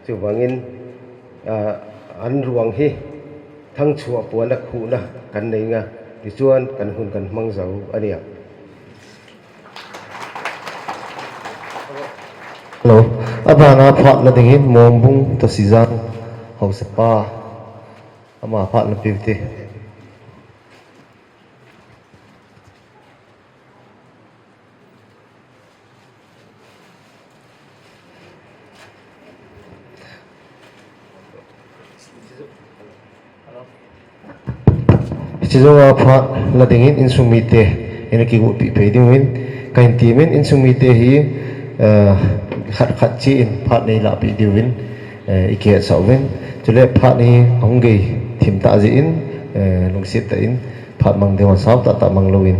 Chuvangin, a, an ruang hi thangchhuah puana khuhna kan nei nga, tichuan kan hun kan hmang zo a nia. Hello. A bana phatna dingin Mongbung Tasizang hausapa ama phatna piu te. Hiche zonga phatna dingin insung mite in a kiguhpih phei dingin ka hin timin, insung mite hi, eh, khat khat chi in phat nei lahpih diuvin, eh, i kihetsah uvin. Chule phat hi a hung gei thim ta jeh in, eh, lungset tah in phat mang ding ho sau tah tah mang loin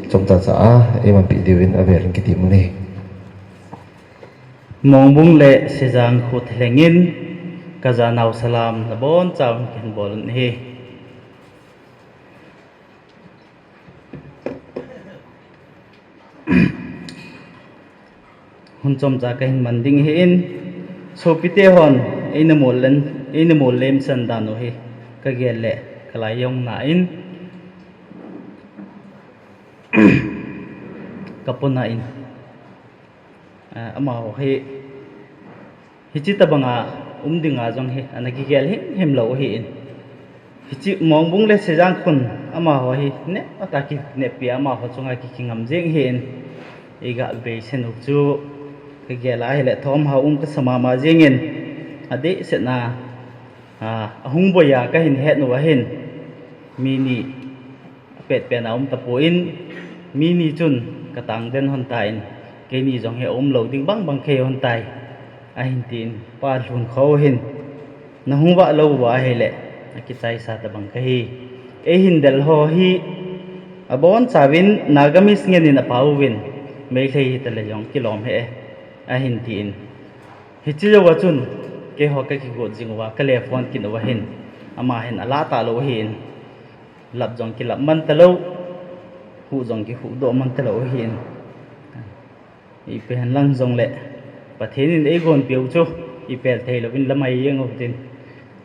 chomcha cha a ei manpih diuvin a vel in kitim u ni. Mongbung le Sejang khu thalengin ka janau salam nabon chauvin kahin bol u ahi. Hun chomcha kahin man ding ahin, sopite hon eina mol len, eina mol lemsan dan u hi ka gel le ka lai jong na in, ka pona in, a, amaho hi hiche tabanga um dinga jong hi ana kigel himhim lo ahin. Hiche Mongbung le Sejang khun amaho hi neh ata kinehpi a amaho chunga kikingam jing ahin. Eiga beisen u chu ka gel a ahile thawm hau um kasa mama jingin, adeh setna, a, ahung boi a kahin het u ahin. Mi ni a pet pen a um tapon, mi ni chun ka tang den hon tan, keini jong hi a um lo ding bang bang kei hon tai, ahin tin, Pa Lhunkho hin, na hung vah lo uva ahile, a kichaisa tabang kahi. Ei hin del ho hi, abon chauvin Nagamese ngen in a pau uvin, Meitei hita le jong kilawm hih e, ahin tin. Hiche jouva chun, keiho ka kigot jing uva, ka le phone kit uva hin, ama hin a la ta lo ahin. Lap jong kilap man ta lo, huh jong kihuh doh man ta lo ahin. Ipi hen lang jong le, Pathen in ei gonpi u chu, i pel thei lovin la mai jeng u tin.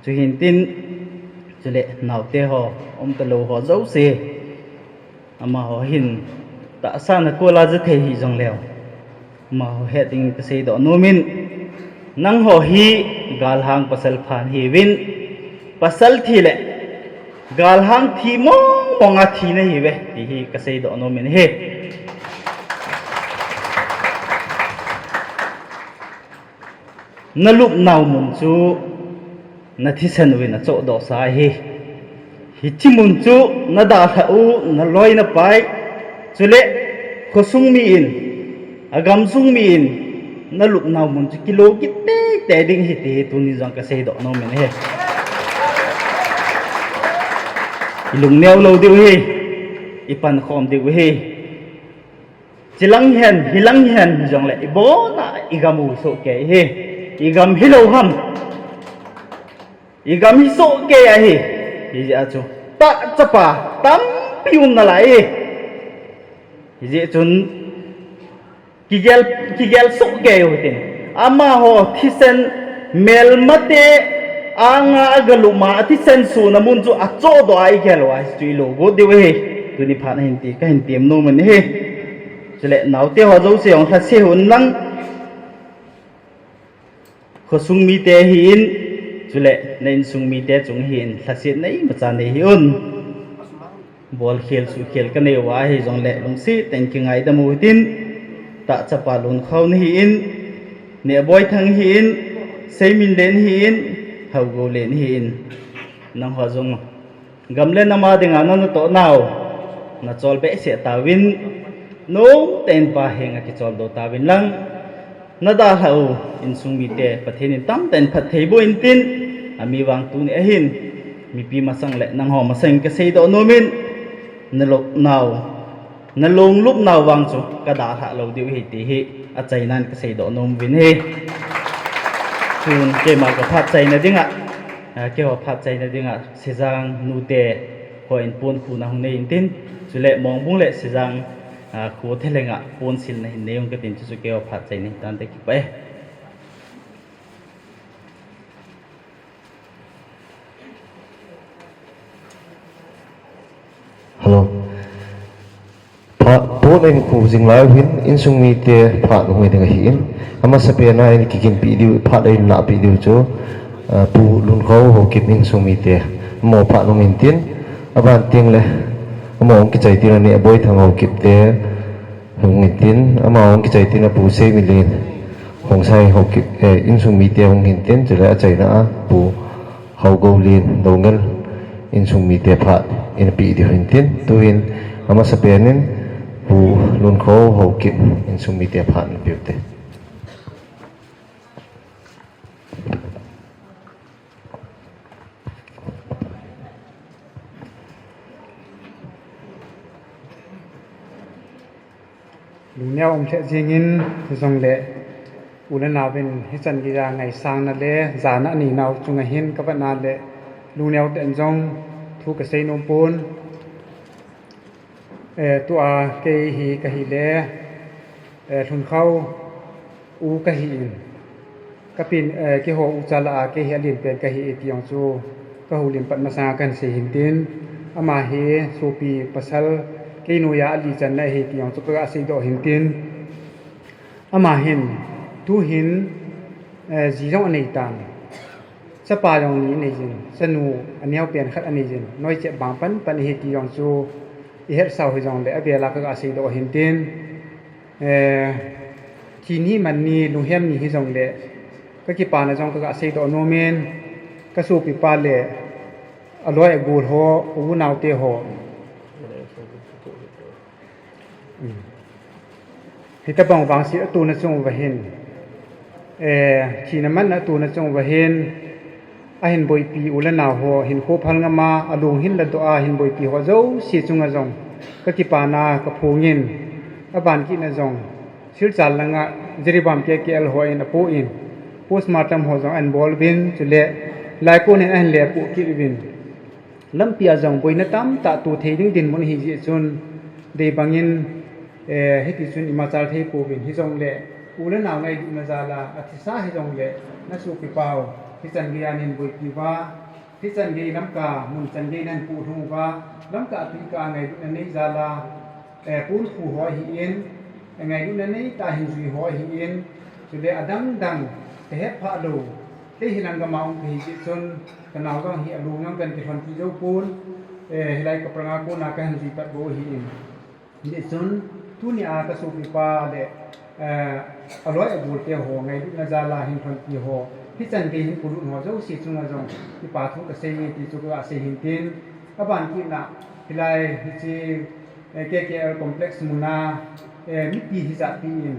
Chu hin tin, chule naute ho, um ta lo ho jouse. Amaho hin, tahsa na kol a ja thei hi jong leu. Amaho het ding ka seidoh nom in, nangho hi galhang pasal phan hiuvin, pasal thi le galhang thi mong mong a thi na hiuve, ti hi ka seidoh nom in ahi. Na lupnau mun chu na thisan uvin a chohdoh sa ahi. Hiche mun chu na dalhah u, na loi na pai, chule khosung mi in, a gamsung mi in, na lupnau mun chu kilo kit tei tei ding ahi ti hi tuni jong ka seidoh nom in ahi. I lungneo lo diu ahi, i pankhom diu ahi. Chilang hen, hilang hen, hijongle, i bona, i gam u soh kei ahi. I gam hilou ham. I gam hi soh kei ahi. Hijeh a chu tah chapa tampi um nalai e. Hijeh chun kigel, kigel soh kei u hitin. Amaho thisen melmate anga agalum a, athisen sona mun chu achohdoh a igel uva hichu ilou got diu ahi. Tuni phat a hin ti, kahin tem nom in ahi. Chule naote ho jouse jong lhase un lang. Khosung mite hi in, chule na insung mite chung hi in, lhasetna imacha nei hih un. Bolkhel, suhkhel kanei uva ahi jongle, lungset tah in kingaidam u hitin, tah chapa Lunkhao nahi in, Nehboithang hi in, Seiminlen hi in, Haogoulen hi in, nangho jong gam le nam a dinga na, natoh nau, nachol behseh tauvin, nomtah in Pa henga kicholdo tauvin lang, nadalhah u insung mite Pathen in tamtah in phatthei boh intin, ami vang tuni ahin, mipi masang le nangho masang in kaseidoh nom in, nalop nau, nalunglupna vang chu kadalhah lou diu ahi ti hi achainan kaseidoh nom uvin ahi. Tun keima kaphat chaina dinga, a, keiho phat chaina dinga Sejang nute hon ponkhuhna hung nei intin, chule Mongbung le Sejang, a, kho thelenga ponsilna hin nei ung katin, chuchu keiho phat chaina hitante, kipah e. Hello. Phat, pon eikhuh jing lai uhin, insung mite phat hung nei ding ahin. Amasapen a eikiginpeh diu, phat eilahpeh diu chu, ah, Pu Lunkhao Haokip insung mite. Amaho phat hung intin, aban tengle, amaho hung kichai tengle Nehboithang Haokip te hung intin, amaho hung kichai tengle Pu Seiminlen Khongsai Haokip, eh, insung mite hung intin, chule achaina a Pu Haogoulen Doungel insung mite phat eipeh diu hintin, tuhin amasapen in Pu Lunkhao Haokip insung mite phat eipeh ute. Lungneo um lheh jengin, hijongle u le naovin hichan geiya ngaisangna le jana aneinau chunga hin kavetna le lungneo tah in jong thu kasei nom pon. Eh, tua kei hi kahile, eh, Lunkhao u kahin, kapin, eh, keiho ucha lah a kei hi alenpen kahi e ti jong chu kahoulim pat masanga kahin sei hintin, ama hi sopi pasal kei noiya ali channa ahi ti jong chu kaga seidoh hintin. Ama hin, tuhin, eh, ji jong aneitan, chapa jong ni aneijin, chanu aneopen khat aneijin, noichep bang panpan ahi ti jong chu ihetsau hijongle avela kaga seidoh hintin, eh, thi ni man ni, lunghem ni hijongle kakipana jong kaga seidoh nomin, kasopipa le aloi agol ho, unaote ho, hitobang vangset atona chung uva hin, eh, thina manna atona chung uva hin, ahin boipi u le nao ho, hinkho phal ngama alung hin ladoh a ahin boipi ho jouse chunga jong kakipana kaphongin, aban kitna jong Silchar langa Jiribam K K L hon apoh in, postmortem ho jong ahin bol uvin, chule laikon hin ahin lepoh kit uvin, lampia jong boina tamtah to thei ding dinmun ahijeh chun, deibangin, eh, hitichun imachal thei pouvin, hijongle u le nao ngailutna jala athisa hijongle, nasopipau hichan geiya nahin boipi uva, hichan gei Lamka mun chan gei nahin pohlhung uva, Lamka twikah a ngailutna nei jala, eh, ponkhuh ho ahin, eh, ngailutna neitah a hinjui ho ahin, chule adangdang kahetphah lou, kei hi lang gama um kahijeh chun, kanao jong hi alung jong kahin kilhonpi joupon, eh, hilai kapranga kona kahin jui pat bou ahin. Hijeh chun, tunia kasopipa le, eh, aloi agolte ho, ngailutna jala hin lhonpi ho, hichan gei hin polut ho jouse chunga jong kipa thu kasei e ti chu kaga sei hintin, aban kitna, hilai hiche, eh, K K L complex muna, eh, mipi hijatpi in,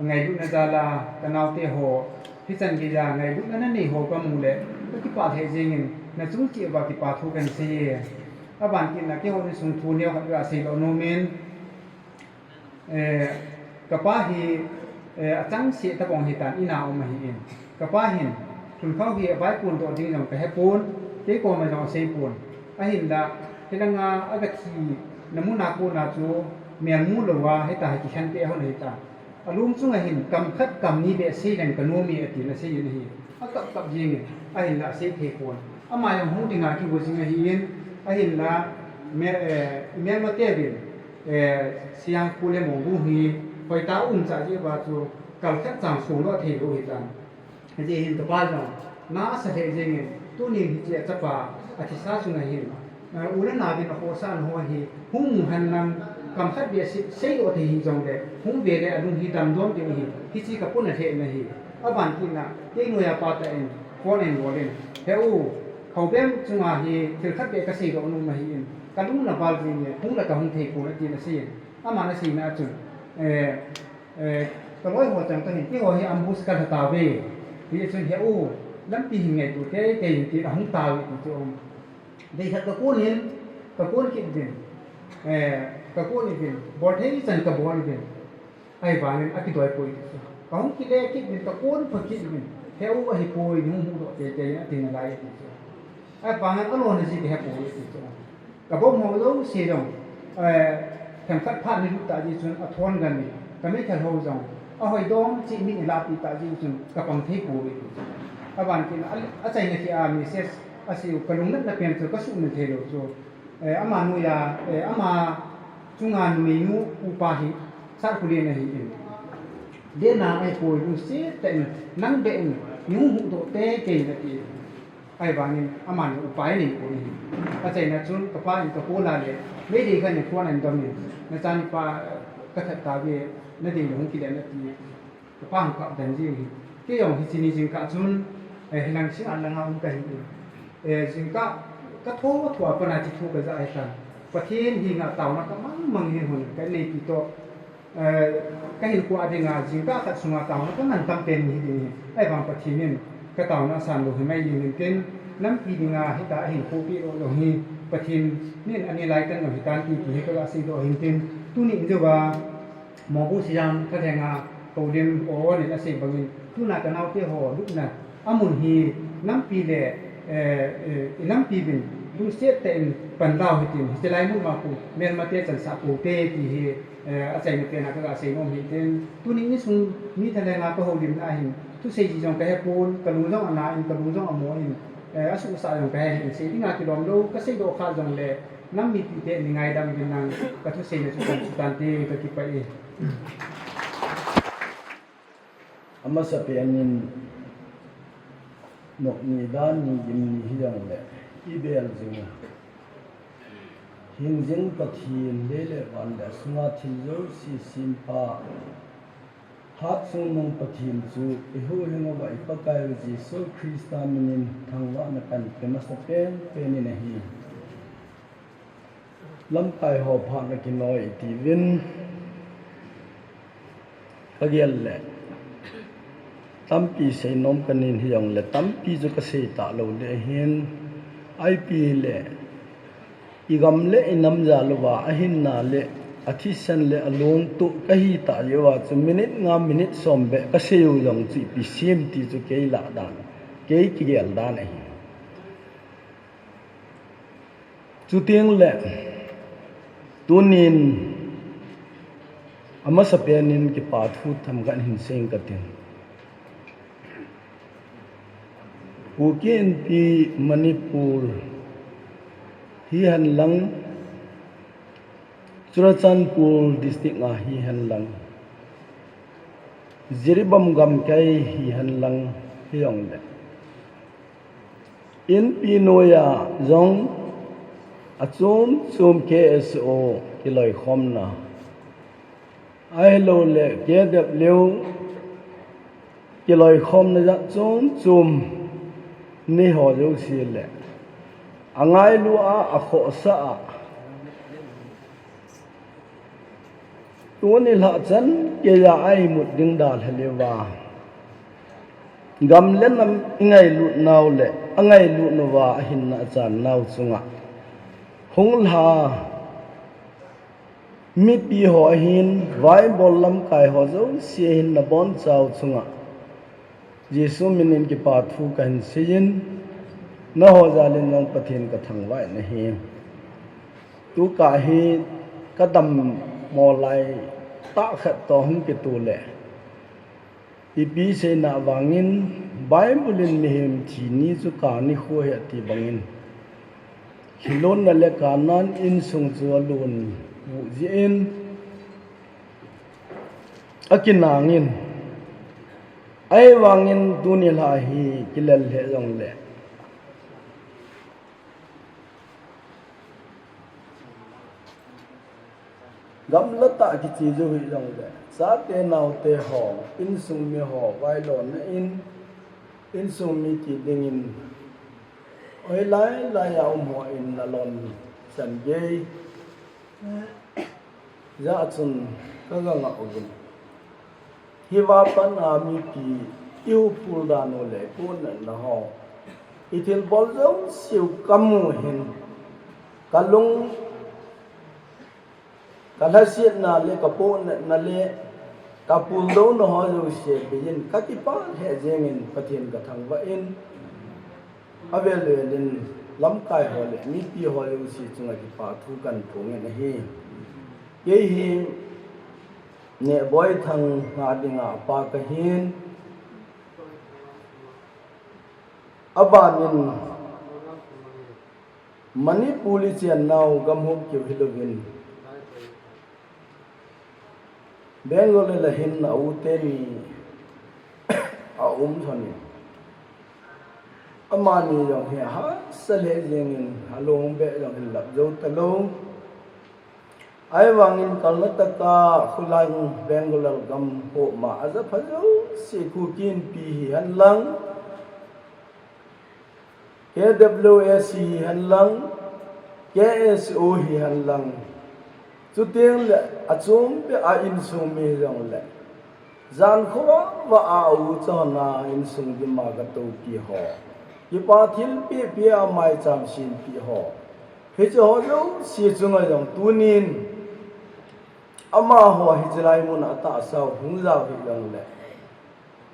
ngailutna jala kanaote ho, hichan geiya ngailutna nanei ho kamu le, kakipah lheh jengin, nachung cheh uva kipa thu kahin sei e. Aban kitna keiho insung thu neokhat kaga seidoh nomin, eh, kapa hi, eh, achangseh tobang hitan, ina um ahin. Kapa hin, thulkhau hi avai pon doh ding jong kahe pon, kei koma jong asei pon. Ahinla, hilanga aga thina muna kona chu, melmu louva, hita hi kikhen te hon hita. Alung chunga hin, kam khat kam ni beh sei leng kanom e atin asei in ahi. Akap kap jingin, ahinla asei thei pon. Ama jong hung dinga kigo jing ahin, ahinla, me, eh, melmate vin, eh, Siang Pu le Mongbu hi, hoita um cha ji ba chu, kal khat chang sung lo thei lo hitan. Hijeh hin kapa jong, na asa lheh jengin, tunin hiche achapa, athisa chunga hin, eh, u le nao vin akhohsah ho hi, hung mu hen lang, kam khat beh sei, seidoh thei hijongle, hung ve le alung hi damdom ding ahi, hiche kapuna lheh na hi. Aban kit na, kei noiya pa tah in, phone in bol in, he u, Khaubem chunga hi, thil khat beh kaseidoh nom ahin, kalung na val jenge, hung la kahung thei pon atin asei in, aman aseina chun, eh, Eh, kaloi ho chang toh hin, keiho hi ambush kalha tauve. Hichun he u, lampi hin ngaito teitei in tin ahung tauve ti chu um. Dei khat kakon in, kakon kit uvin. Eh, kakon uvin, bol thei chan kabol uvin. Ahivangin akidoi poi ti chu. Kahung kile kit uvin, kakon pha kit uvin. He u ahipoi, hung huhdoh teitei in atina lai ti chu. Ahivangin alona ji kahe poi ti chu. Kabom ho jouse jong, eh, themkhat phat ni lut tah jeh chun athon gan in, kameithal ho jong, ahoidom cheh min ilahpeh tah jeh chun kapang thei pouve. Aban kit na, a, achaina khi a message asei u, kalungnatna pen chu kasuhmil thei lou chu, eh, ama noiya, eh, ama chunga numeinu upa hi, Sir Khulen ahin. Lena ahipoi, lungset tah in, nang beh in, nahung huhdoh teitei in ati. Ahivangin, aman upai anei pon ahi. Achaina chun, kapa in kakol a le, Meitei khat in phone ahin dom in, nachan pa kathat tauve, nadei le hung kile in ati, kapa hung kap den ji ahi. Kei jong hiche ni jingkah chun, eh, hilang Singngat langa um kahin, eh, jingkah katho tho a pat a hiche thu kaja ahitan. Pathen henga taona kamang mang hin hon kaneipi toh, Eh, kahinkho a dinga jingkah khat sunga taona kaman tam pen ni hi ding ahi. Ahivang Pathen in kataona asan lou himai ding hintin, nampi dinga hitia ahinkho peh lou jong hi Pathen in anei lai tan jong hitan ti, ti hi kaga seidoh hintin, tuni in jouva Mongbu Siang Khalenga Houlim O O in asei bangin, tuna kanaote ho lutna amun hi nampi le, eh, eh, i nampi vin lungset tah in pan lau hitin, hiche lai mun ma khu melmate chansah pou te ti hi, eh, achaina pen a kaga seinom hitin. Tuni ni sung mi thalenga kahoulimna ahin, thusei ji jong kahe pon, kalung jong ana in, kalung jong amo in, eh, asuhsah jong kahe hin, sei dinga kilom lou, kaseidoh kha jongle, nam mipite nei ngaidam uvin lang, kathuseina chu chan chu tante, kakipah e. Amasapen in nok ni dan ni gim ni hijongle, ibel jing a, hingjing Pathen, lei le van le asunga thil jouse sempa, Hatchungnung Pathen chu ihuhhing uva i Pakaiu Jesu Christa minin thangvahna kahin pe masapen pen in ahi. Lamkai ho phat nakinoi tiuvin kagel le, tampi seinom kanei in hijongle tampi chu kasei talou ding ahin, ipi le igam le inam jal uva ahinna le athisan le alungtup kahi tah jeh uva chu minute nga minute som beh kaseiu jong chu ipi sem ti chu kei lah dan, kei kigel dan ahi. Chuteng le, tunin amasapen in kipa thu themkhat hin sei inge katin. Kuki Inpi Manipur hihen lang, Churachandpur district a hihen lang, Jiribam gamkai hihen lang, hijongle Inpi noiya jong achom chom K S O kiloikhomna, ahilouleh K W kiloikhomna jat chom chom neiho jouse le angailu a, akhohsah a, tuni lhah chan geiya a imut ding dalha leuva, gam le nam ingailut nau le angailut nauva ahinna achan nau chunga hung lha mipi ho ahin, vaibol lamkai ho jouse ahin, nabonchau chunga Jesu minin kipa thu kahin seiyin, naho jalin jong Pathen kathangvah in ahi. Tukah hi kadammo lai tah khat toh hung kitoh le, ipi seina vangin, Bible in mihem thi ni chu kani khu ahi ati bangin, khilonna le kanan insung chu alon u jeh in, akinangin, ahivangin tuni lha hi kilel lheh jongle, gamla tah kiche jou hih jongle, chate naote ho, insung mi ho, vailona in, insung mi ti dingin, hoilai lai a um ho in nalon chan gei jeh chun kaga ngah uvin. Hiva pat a mipi ihuphul dan u le ipohnatna ho, ithilbol jouse u kamu hin, kalung, kalhasetna le kapohnatna le kapuldouna ho jouse beiyin kakipah lheh jengin Pathen kathangvah in, avel vel in lamkai ho le mipi ho jouse chunga kipa thu kahin phongin ahi. Kei hi Nehboithang nga dinga pa kahin, abanin Manipur ichennau gamhop keu hilouvin, Bangalore a hin a u teni aum lhonin, amani jong hi ahahsa lheh jengin alung beh jong hin lap jou talou. Ahivangin Karnataka, Khullen, Bangalore gam ho ma ajapha jouse Kuki Inpi hihen lang, K W S hihen lang, K S O hihen lang, chuteng le achom peh a insung mi hijongle, jan khovah a ucha hon a insung dim a katoupi ho, kipa thilpeh peh a maicham sempi ho, hiche ho jouse chunga jong tunin amaho hiche lai mun a atahsa u hung jao hih jongle,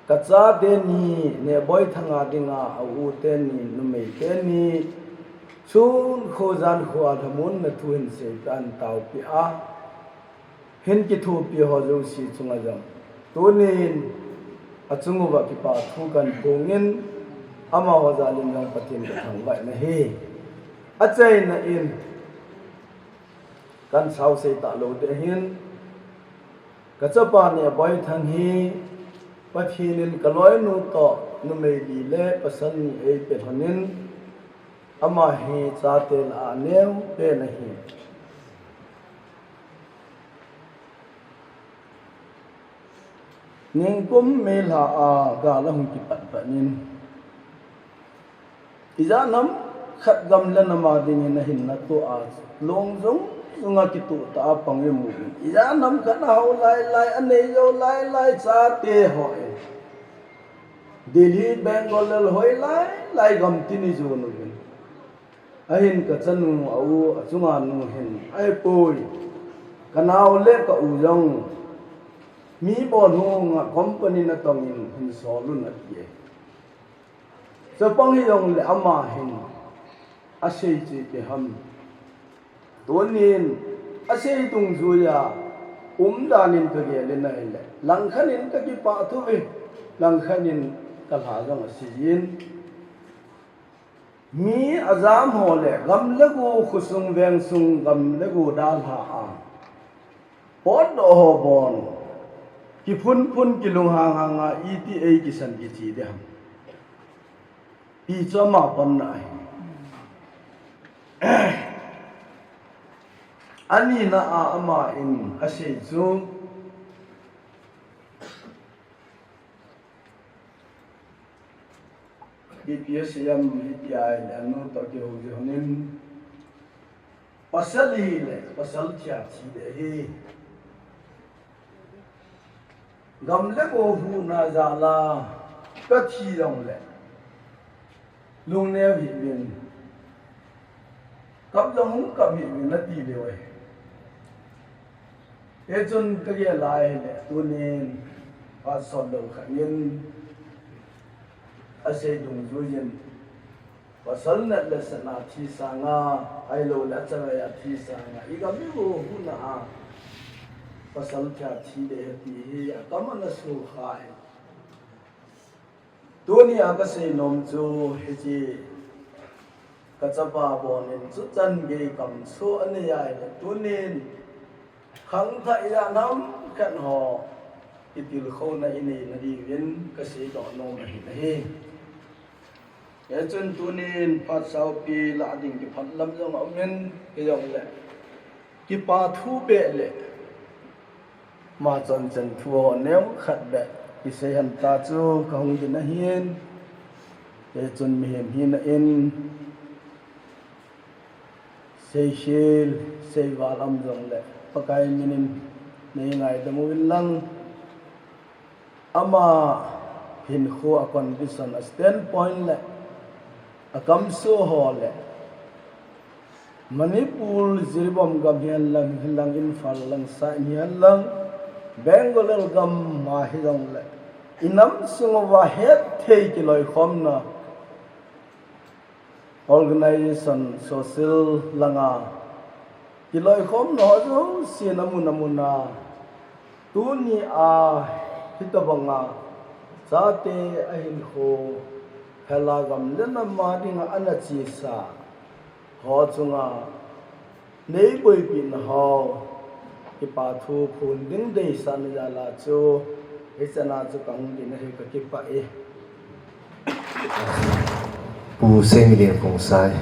kachate ni, Nehboithang a dinga a u teni, numei teni, sun kho jan kho a lhamonna thu hin seipeh in taopeh a, hin kithopi ho jouse chunga jong tunin achung uva kipa thu kahin phongin, amaho jalin jong Pathen kathangvah in ahi. Achaina in kahin sao sei talou ding ahin, kachapa Nehboithang hi Pathen in kaloinu toh numei li le pasal ni eipeh lhonin, ama hi chate lah a aneopen ahi. Ningkum May lha a gal ahung kipat pat in, ijat ham khat gam le nam a dingin ahinna toh a, long jong jong a kitoh tah a pang imu uvin, ijat ham khat ahao lai lai, anei jou lai lai chate ho in Delhi, Bangalore, hoilai lai gam tin ijon uvin, ahin kachanu a u, achunga nu hin ahipoi, kanao le ka u jong mi bolhung a company natong in hin sol un ati e. Chapang hijongle ama hin asei chu ipi ham, tunin asei dungjuia umdan in kagel in ahile, langkhat in kakipah thou ve, langkhat in kalha jong asei in. Mi ajam ho le gam le go, khosung vengsung, gam le go dalha a potdoh ho bon kiphunphun, kilunghang hang a iti eikisan kiche ding ham, ti chu ama panna ahi. Anina a ama in asei chu, ipi asei ham, ipi ahile anu toh kihou jeh in, pasal hile pasal thi a thi ding ahi. Gam le go huhna jal a kathi jongle lungneo hih uvin, kap jong hung kap hih uvin ati leu ahi. Hichun kagel a ahile tunin phat sotlou khat in Asei dungjuiyin, pasal nat le sat a thi sanga, ahilou le achangai a thi sanga, igam igo huna a pasal thi a thi ding ahi ti hi akam ana sukha e. Tuni a kasei nom chu hiche, kachapa bonin chuchan gei kamsoh anei ahile, tunin khangthah ijat ham khat ho kitilkhouna inei nadiuvin kasei doh nom ahi nahi. Hichun tunin phat saupi lah ding kiphat lam jong aumin, hijongle kipa thu beh le ma chonchen thu ho neokhat beh kisei hen ta chu kahung din ahin. Hichun mihem hina in seikhel, seival um jongle Pakai minin nei ngaidam uvin lang, ama hinkho a condition, a standpoint le akamsoh ho le Manipur, Jiribam gam hihen lang, hihen lang Imphal lang, Saini hihen lang, Bengal gam a hijongle inam sung uva hetthei kiloikhomna, organization, social langa kiloikhomna ho jousen amun amun a, tuni a hitobanga chate ahinkho hela gam le nam a dinga ana chesa ho chunga neiboipina ho kipa thu phon ding deisahna jal a chu hichan a chu kahung din ahi, kakipah e. Pu Seiminlen Khongsai,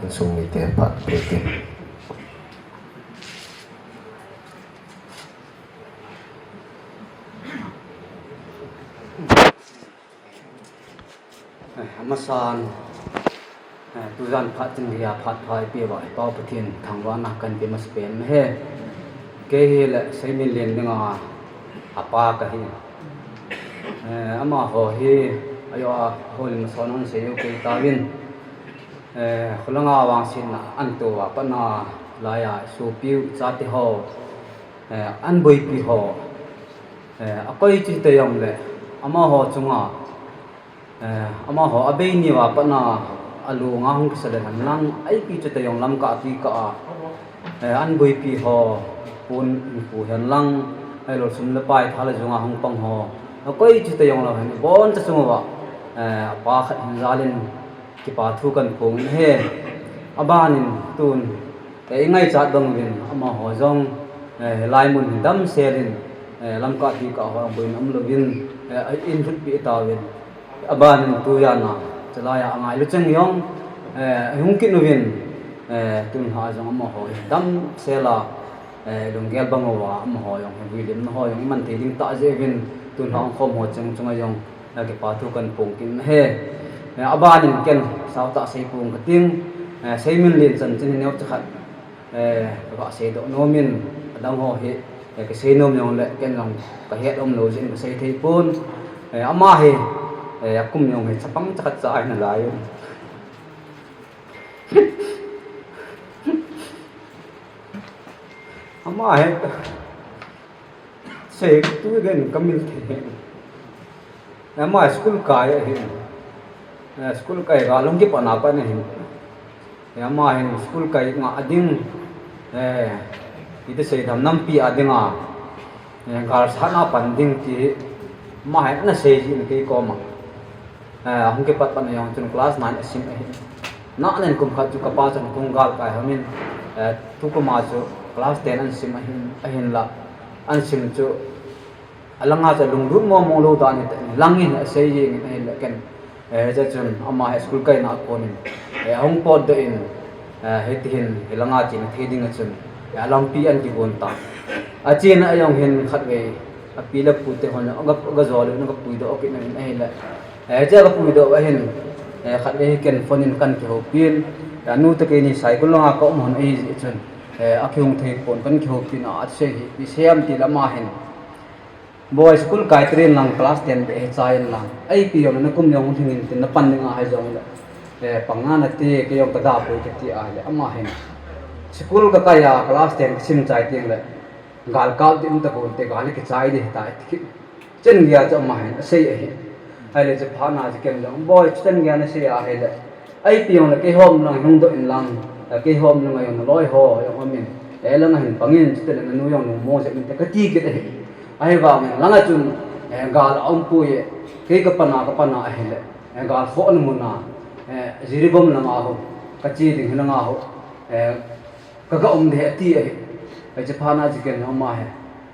insung mite phat pe te. Eh, amasan, eh, tujan phat chun hia phat pha eipeuva, Pau Pathen thangvahna kahin pe masapen ahi. Kei hile Seiminlen dinga apa kahi. Eh, amaho hi, ajo a, houlim nasan a sei u kei tauvin. Eh, kholanga vangsetna ahin touva pat a, laiya sopiu chate ho, eh, ahin boipi ho, eh, akoi chu hita jongle, amaho chunga, eh, amaho abei niuva pat a, alunga hung kisa le hen lang, ipi chu hita jong lamkah tuikah a, eh, ahin boipi ho, pon hinkho hen lang, ahilou sum le pai tha le junga hung pang ho, akoi chu hita jonglou hen, iboncha chung uva, eh, apa khat hin jalin kipa thu kahin phong in ahi. Abanin tun, eh, ingaichat bang uvin amaho jong, eh, hilai mun hi damsel in, eh, lamkah tuikah ho boina umlouvin, eh, ahin lhutpeh tauvin. Abanin tujan a, chulaiya angailu cheng jong, eh, ahung kit uvin, eh, tun lha jong amaho hi damsel a, eh, lunggel bang uva amaho jong hi vuilimna ho jong iman thei ding tah jeh uvin, tun lha hung khom ho cheng chunga jong, eh, kipa thu kahin phong kit in ahi. Eh, abanin ken sautah sei phong kating, eh, Seiminlen chanchin hi neocha khat, eh, kagah seidoh nom in, adang ho hi, eh, kasei nom jongle ken jong kahet umlou jeh in kasei thei pon. Eh, ama hi, eh, akum jong hi chapang chakhat cha ahi nalai u. Ama hi sei tu gen kamil thei. Ama school kai ahi. Eh, school kai gal hung kipat na pat ahi. Eh, ama hin school kai nga ding, eh, iti sei dam nampi a dinga, eh, gal sat na pan ding ti ama hin ana sei jin kei koma. Eh, hung kipat pat na jong chun class nine asim ahi. Nahnen kum khat chu kapa chun kong gal kai homin, eh, tukum a chu class ten ahin sim ahin, ahinla. Ahin sim chu alanga chu lunglut mong mong lou dan ahi, langin asei jeng in ahinla ken, eh, hiche chun ama hi school kaina a konin, eh, ahung potdoh in, eh, hiti hin hilanga chena thei ding a chun, eh, alampi ahin kigon tan. Achena a jong hin khatvei api le pu te hon aga, aga jol in aga puidoh kit in ahile, eh, hiche aga puidoh a hin, eh, khatvei hi ken phone in kahin kihoupin, eh, anu te keini Saikul langa ka um hon ahi jeh chun, eh, akihung thei pon kahin kihoupin a, asei hi ipi sei ham tile ama hin Boi, school kai trin lang, class ten beh hi chai in lang. Ipi jong le nakum jong hung lhing in tin napan ding ahi jongle, eh, pang nante, kei jong kada poi kati ahile ama hin school kakai a class ten kasim chai teng le gal kap ding um tapon te, gal kichai ding ahitai ati kit. Chen geiya chu ama hin asei ahi. Ahile chu phat na chu ken jong, boi, chutan gei nasei ahile, ipi jongle keiho umlang hung doh inlang, keiho umlang a jong naloi ho jong amin, eilang a hin pangin, chutan le nanu jong nungmo jep inte kati kit ahi. Ahivangin langa chun, eh, gal aumpoi e, kei kapan a, kapan a ahile, eh, gal khohna mun a, eh, Jiribam langa ho kache ding hilanga ho, eh, kaga um ding ahi ati ahi. Hiche phat na chu ken ama hi,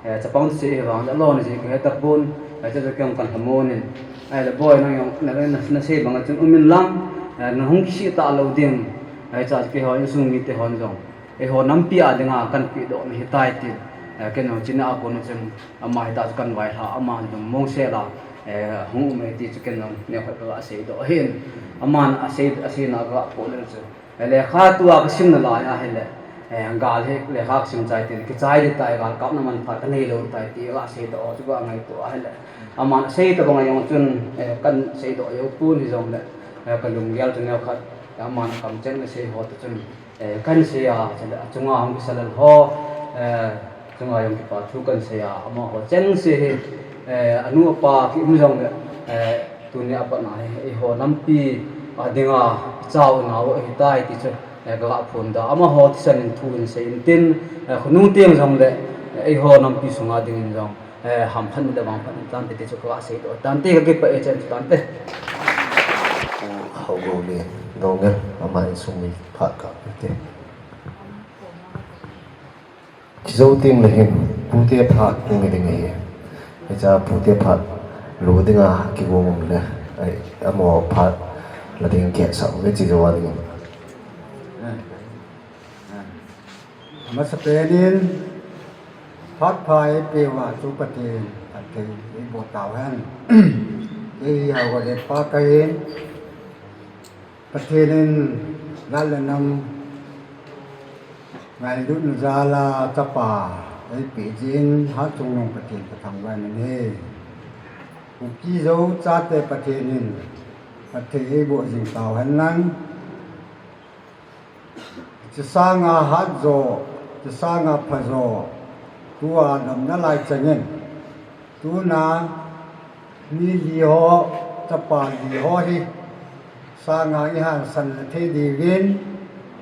eh, chapang sei ahivang alona ji kahe tapon, hiche chu ken kalhamon in. Ahile boi, nang jong na, na, nasei banga chun um inlang, eh, nahung kisih talou ding. Hiche chu keiho insung mite hon jong, eiho nampi a dinga kahin pedoh na ahitai tin, eh, ken jong chuna a kona chun ama hitia chu kahin vailhah, ama lungmong sel a, eh, hung um e ti chu ken jong neokhat kaga seidoh ahin. Aman asei, aseina kaga poh lel chu, eh, lekha tua kasim nalai ahile, eh, gal hi lekha kasim chai tin, kichai ding tai, gal kapna manphat kanei lou tai ti kaga seidoh chu kaga ngaito ahile, aman asei tabang a jong chun, eh, kahin seidoh jou pon hijongle, eh, kalunggel chu neokhat, eh, aman akamcheng asei ho toh chun, eh, kahin sei a, chule achunga hung kisa lel ho, eh, chunga jong kipa thu kahin sei a, amaho chengse hi, eh, anu apa kium jongle, eh, tunia pat na hi eiho nampi a dinga ichao inao ahitai ti chu, eh, kaga phondoh a, amaho thisan in thu hin sei intin, eh, khonung teng jongle, eh, eiho nampi sunga dingin jong, eh, hamphatna le vangphatna tante ti chu kaga seidoh tante, kakipah e, chen tante. Pu Haogoulen Doungel, ama insung mi phat kate. Kijou teng le hin, pute phat hung hi ding ahi. Hiche pute phat lo dinga kigong um le, ai, amaho phat la ding kihetsah uve, kijou a dingin. Amasapen in, phat pha eipeuva chu Pathen phatthei eiboh tauhen. Kei hi Haogoulen pa kahin, Pathen in jat le nam ngailutna jal a chapa eipeh jeh in Hatchungnung Pathen kathangvah in ahi. Kuki Zo chate Pathen in phatthei eiboh jing tauhen lang. Hiche sanga hatjo, hiche sanga phajo, tua damna lai changin, tuna mi li ho, chapa li ho hi sanga ihansan le thei diuvin,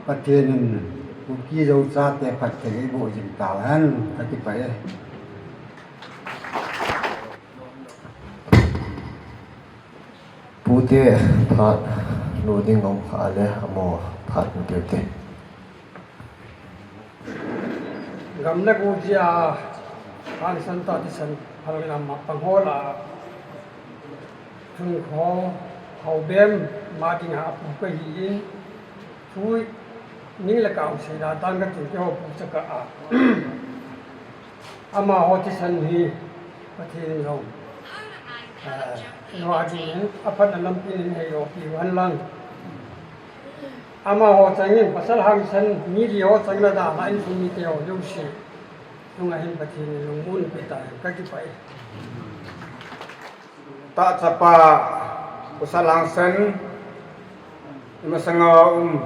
Pathen in Kuki Zo chate phatthei eiboh jing tauhen, kakipah e. Pute phat lo ding um kha le, amaho phat hung peu te. Gam le go jeh a hangsan tah thisan phalna ma pang ho lah a thun kho haobem ma dinga apu kahin, thu ning le kau seida dan katin keiho pu chakah a amaho thisan hi Pathen in jong, eh, eiho a dingin aphatna lampi in eiho piu hen lang. Amaho changin pasal hangsan mi li ho changin adalha insung mite ho jouse chunga hin Pathen in lungmonna pe tahen, kakipah e. Tah chapa, pasal hangsan, imasanga um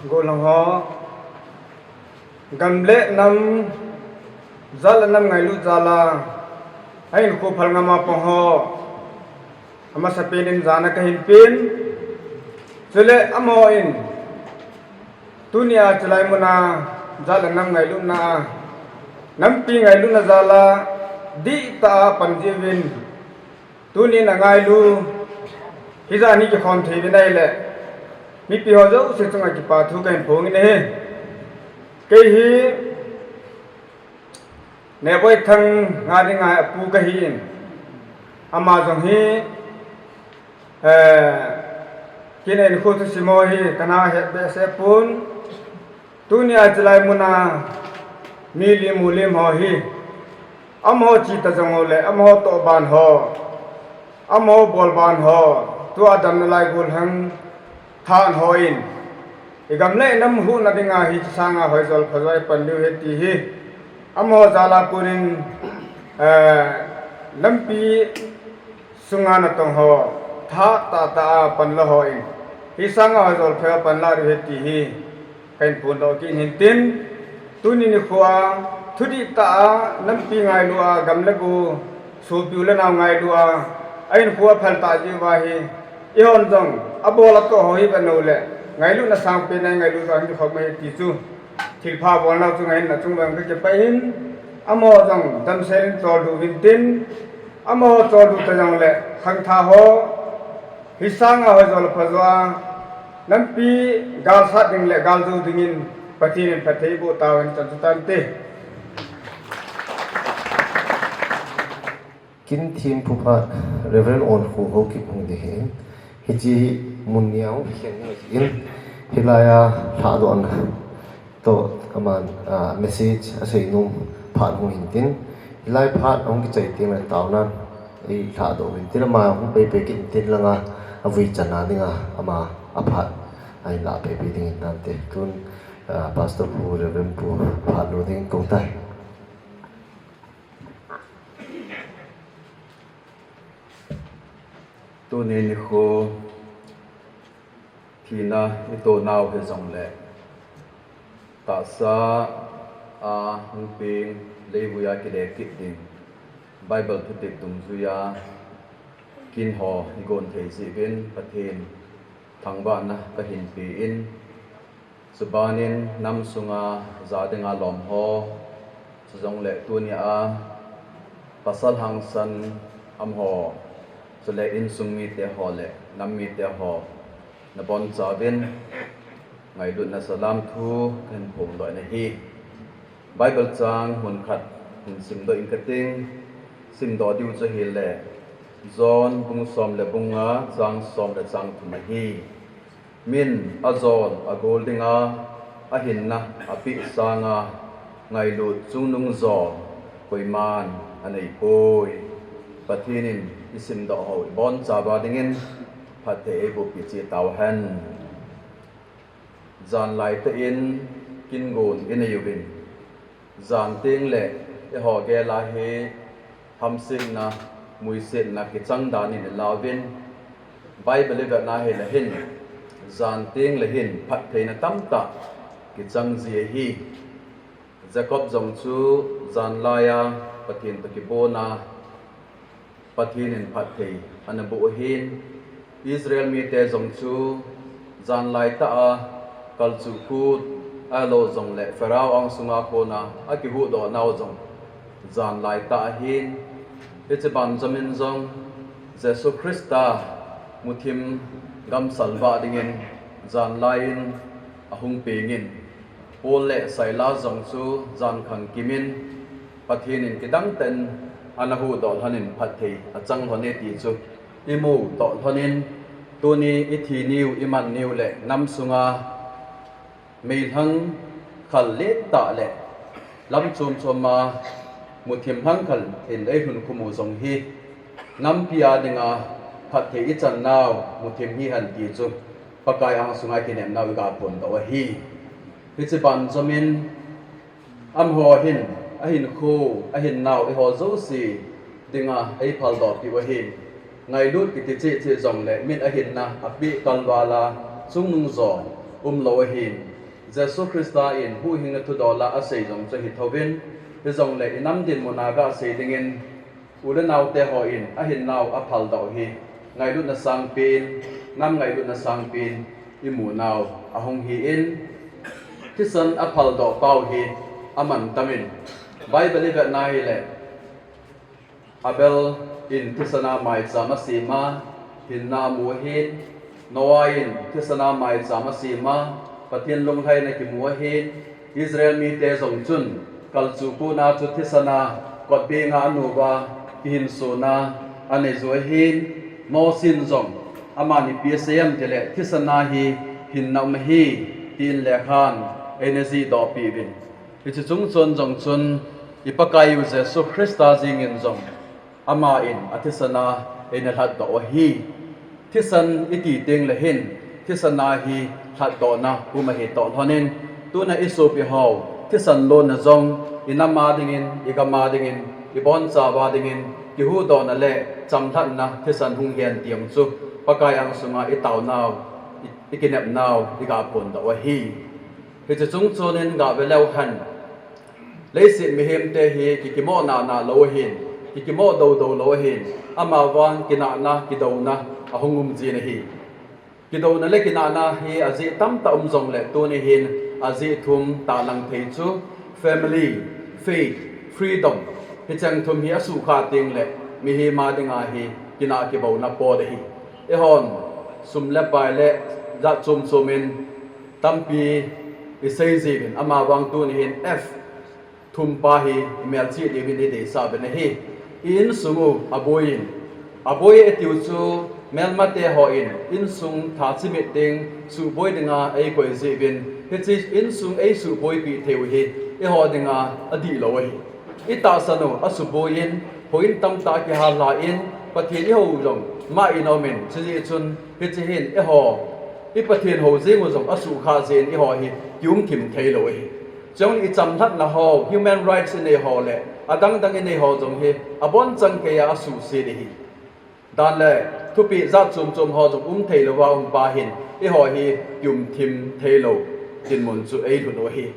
gollhang ho, gam le nam, jat le nam ngailut jal a ahinkho phal ngam a pang ho, amasapen in jana kahin pen. Chule amaho in tunia chulai muna jat le nam ngailutna a, nampi ngailutna jal a dihtah a pan jiuvin, tunin angailu hijan hi kikhom thei uvin ahile, mipi ho jouse chunga kipa thu kahin phongin ahi. Kei hi Nehboithang Ngadingai apu kahin, ama jong hi, eh, kin enkho thusim ho hi kana het behseh pon. Tunia chulai muna mi lim u lim ho hi, amaho chita jong ho le amaho tohban ho, amaho bolban ho, tua damna lai gollhang than ho in, igam le inam huhna dinga hiche sanga hoijol phajol pan diu ahi ti hi amaho jal a konin, eh, lampi sunga natong ho, tha tahtah a panla hon, hiche sanga hoijol phajol panla diu ahi ti hi kahin phondoh kit in tin, tuni nikho a thudihtah a nampi ngailu a, gam le go, sopi u le nao ngailu a, Ahin khu aphal tah jeh uva hi, eihon jong abol atoh ho hi vang uleh, ngailutna sangpen a ngailut vang kikhop mai ti chu, thilpha bolna chu ngaina chung vang kakipah in, amaho jong damsel in choldo uvin tin, amaho choldo ta jongleh khangthah ho, hi sanga hoi jo le pha jo a, nampi galsat ding le galjou dingin Pathen in phatthei boh tahen chan chu tante. Kin thempu phat Reverend Onkhu Haokip hung ding ahin, hiche mun nia hung kikhen ding ahin, hilai a lhahdohna toh aman, ah, message asei nom phat hung hin tin, hilai phat hung kichai teng le taonan eilhahdoh uvin tin, ama hung peipei kit in tin langa avui channa dinga ama aphat ahin lah peipei dingin tante. Tun, ah, Pastor pu, Reverend pu phat lo dingin kou tai. Tuni nikho thina itonau hijongleh, tahsa a hung peng leivui a kile kit ding Bible thutep dungjuia kin ho igon thei jeh uvin Pathen thangvahna kahin pe in, chubanin nam sunga ja dinga lom ho, chujongleh tunia pasal hangsan amaho, chule insung mite ho le nam mite ho nabonchauvin ngailutna salam thu kahin phongdoh in ahi. Bible chang mun khat hin simdoh ing kating, simdoh diu chu ahile John bung som le bung nga chang som le chang thum ahi. Min ajon agol dinga ahinna apeh sanga ngailut chungnung jo koiman aneipoi. Pathen in isimdoh ho ibonchauva dingin phatthei eibohpeh cheh tauhen. Janlaitah in kin gon inei uvin, jan tengle eiho gel a hi hamsetna, muisetna kichang danin ilauvin, Bible ivetna hile hin, jan tengle hin phattheina tamtah kichang ji ahi. Jacob jong chu janlai a Pathen toh kibon a, Pathen in phatthei ana boh ahin, Israel mite jong chu janlaitah a kalchuh kut, ahilou jongle Pharaoh angsunga kona akihuhdoh nau jong janlaitah ahin, hiche banjomin jong Jesu Christa muthim gamsal vah dingin janlai in ahung pengin, Paul le Silas jong chu jankhang kimin Pathen in kidangtah in ana huhdoh lhonin phatthei achang lhone ti chu imudoh lhonin, tuni ithi niu, iman niu le nam sunga meilhang khal lettah le lam chom choma muthim lhang khal in eilhun khum u jong hi nampi a dinga phatthei ichan nau muthim hihen ti chu Pakai angsunga kinepnau igaphondoh u ahi. Hiche banjomin amaho hin ahinkho, ahinnau eiho jouse dinga eiphaldohpeh u ahin, ngailut kiti cheh cheh jongle min ahinna apeh kalval a chungnung jo umlou ahin, Jesu Christa in huhhingna thudol a asei jong chu ahithouvin, hijongle inam dinmun a gasei dingin, u le naote hon ahinnau aphaldoh hi ngailutna sangpen, nam ngailutna sangpen imunau ahung hi in, thisan aphaldoh pau hi amantamin, Bible ivetna hile Abel in thisan a maicham asem a, hinna amu ahin, Noah in thisan a maicham asem a, Pathen lunglhaina kimu ahin, Israel mite jong chun kalchuh kut a chu thisan a kotbeng a anuva kihinsona anei u ahin, Mosi in jong amani ipi asei em tile thisan a hi hinna um ahi, tin lekhan eina jihdohpeh uvin. Hiche chungchon jong chun i Pakaiu Jesu Christa jengin jong aman athisan a eina lhatdoh u ahi. Thisan iti tengle hin thisan a hi lhatdohna um ahi toh lhonin, tuna isopi ho thisan lonna jong inam a dingin, igam a dingin, ibonchauva dingin kihuhdohna le chamlhatna thisan hung hen ti jong chu Pakai angsunga itaonau, i, ikinepnau igaphondoh u ahi. Hiche chungchonin gave leuhen, leiset mihemte hi kikimoh nana lou ahin, Kikimo dodo lou ahin, amavang kinahna, kidouna ahung um jin ahi. Kidouna le kinahna hi ajeh tamtah um jongle tuni hin ajeh thum talang thei chu family, faith, freedom, hicheng thum hi asuhkhah tengle mihem a dinga hi kinah kibouna pot ahi. Eihon sum le pai le jat chom chom in tampi isei jiuvin, amavang tuni hin F thum pa hi imelchih diuvin ideisah uvin ahi. I insung u aboi in, aboi atiu chu melmate hon insung tha chimit ding suhboi dinga eikoi jiuvin, hiche insung eisuhboipeh theiu hi eiho dinga adihlou ahi. Itahsan u asuboi in, houin tamtah kihal lhah in, Pathen ihou jong mah in aumin, chujeh chun hiche hin eiho, i Pathen hou jeng u jong asuhkhah jeh in eiho hi kiumthim theilou ahi. Chule ichamlhatna ho, human rights inei ho le adangdang inei ho jong hi abonchan keiya asuhset ahi. Dan le thupeh jat chom chom ho jong um theilouva um pa hin eiho hi kiumthim theilou dinmun chu eilhut u ahi.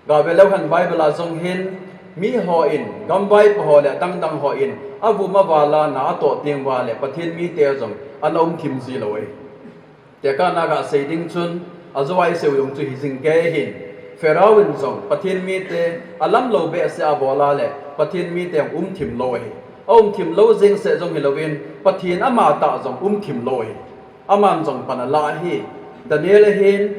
Gave leu hen Bible a jong hin mihon, gamvaipo ho le adangdang hon avum aval a na atoh teng uva le Pathen mite jong ana umthim jilou ahi. Tekahna gasei ding chun, ajou a iseiu jong chu hijing kei ahin, Pharaoh in jong Pathen mite alamlou behseh a abol a le Pathen mite jong umthim lou ahi. Aumthim lou jeng seh jong hilouvin, Pathen amatah jong umthim lou ahi. Aman jong pan alah ahi. Daniel ahin,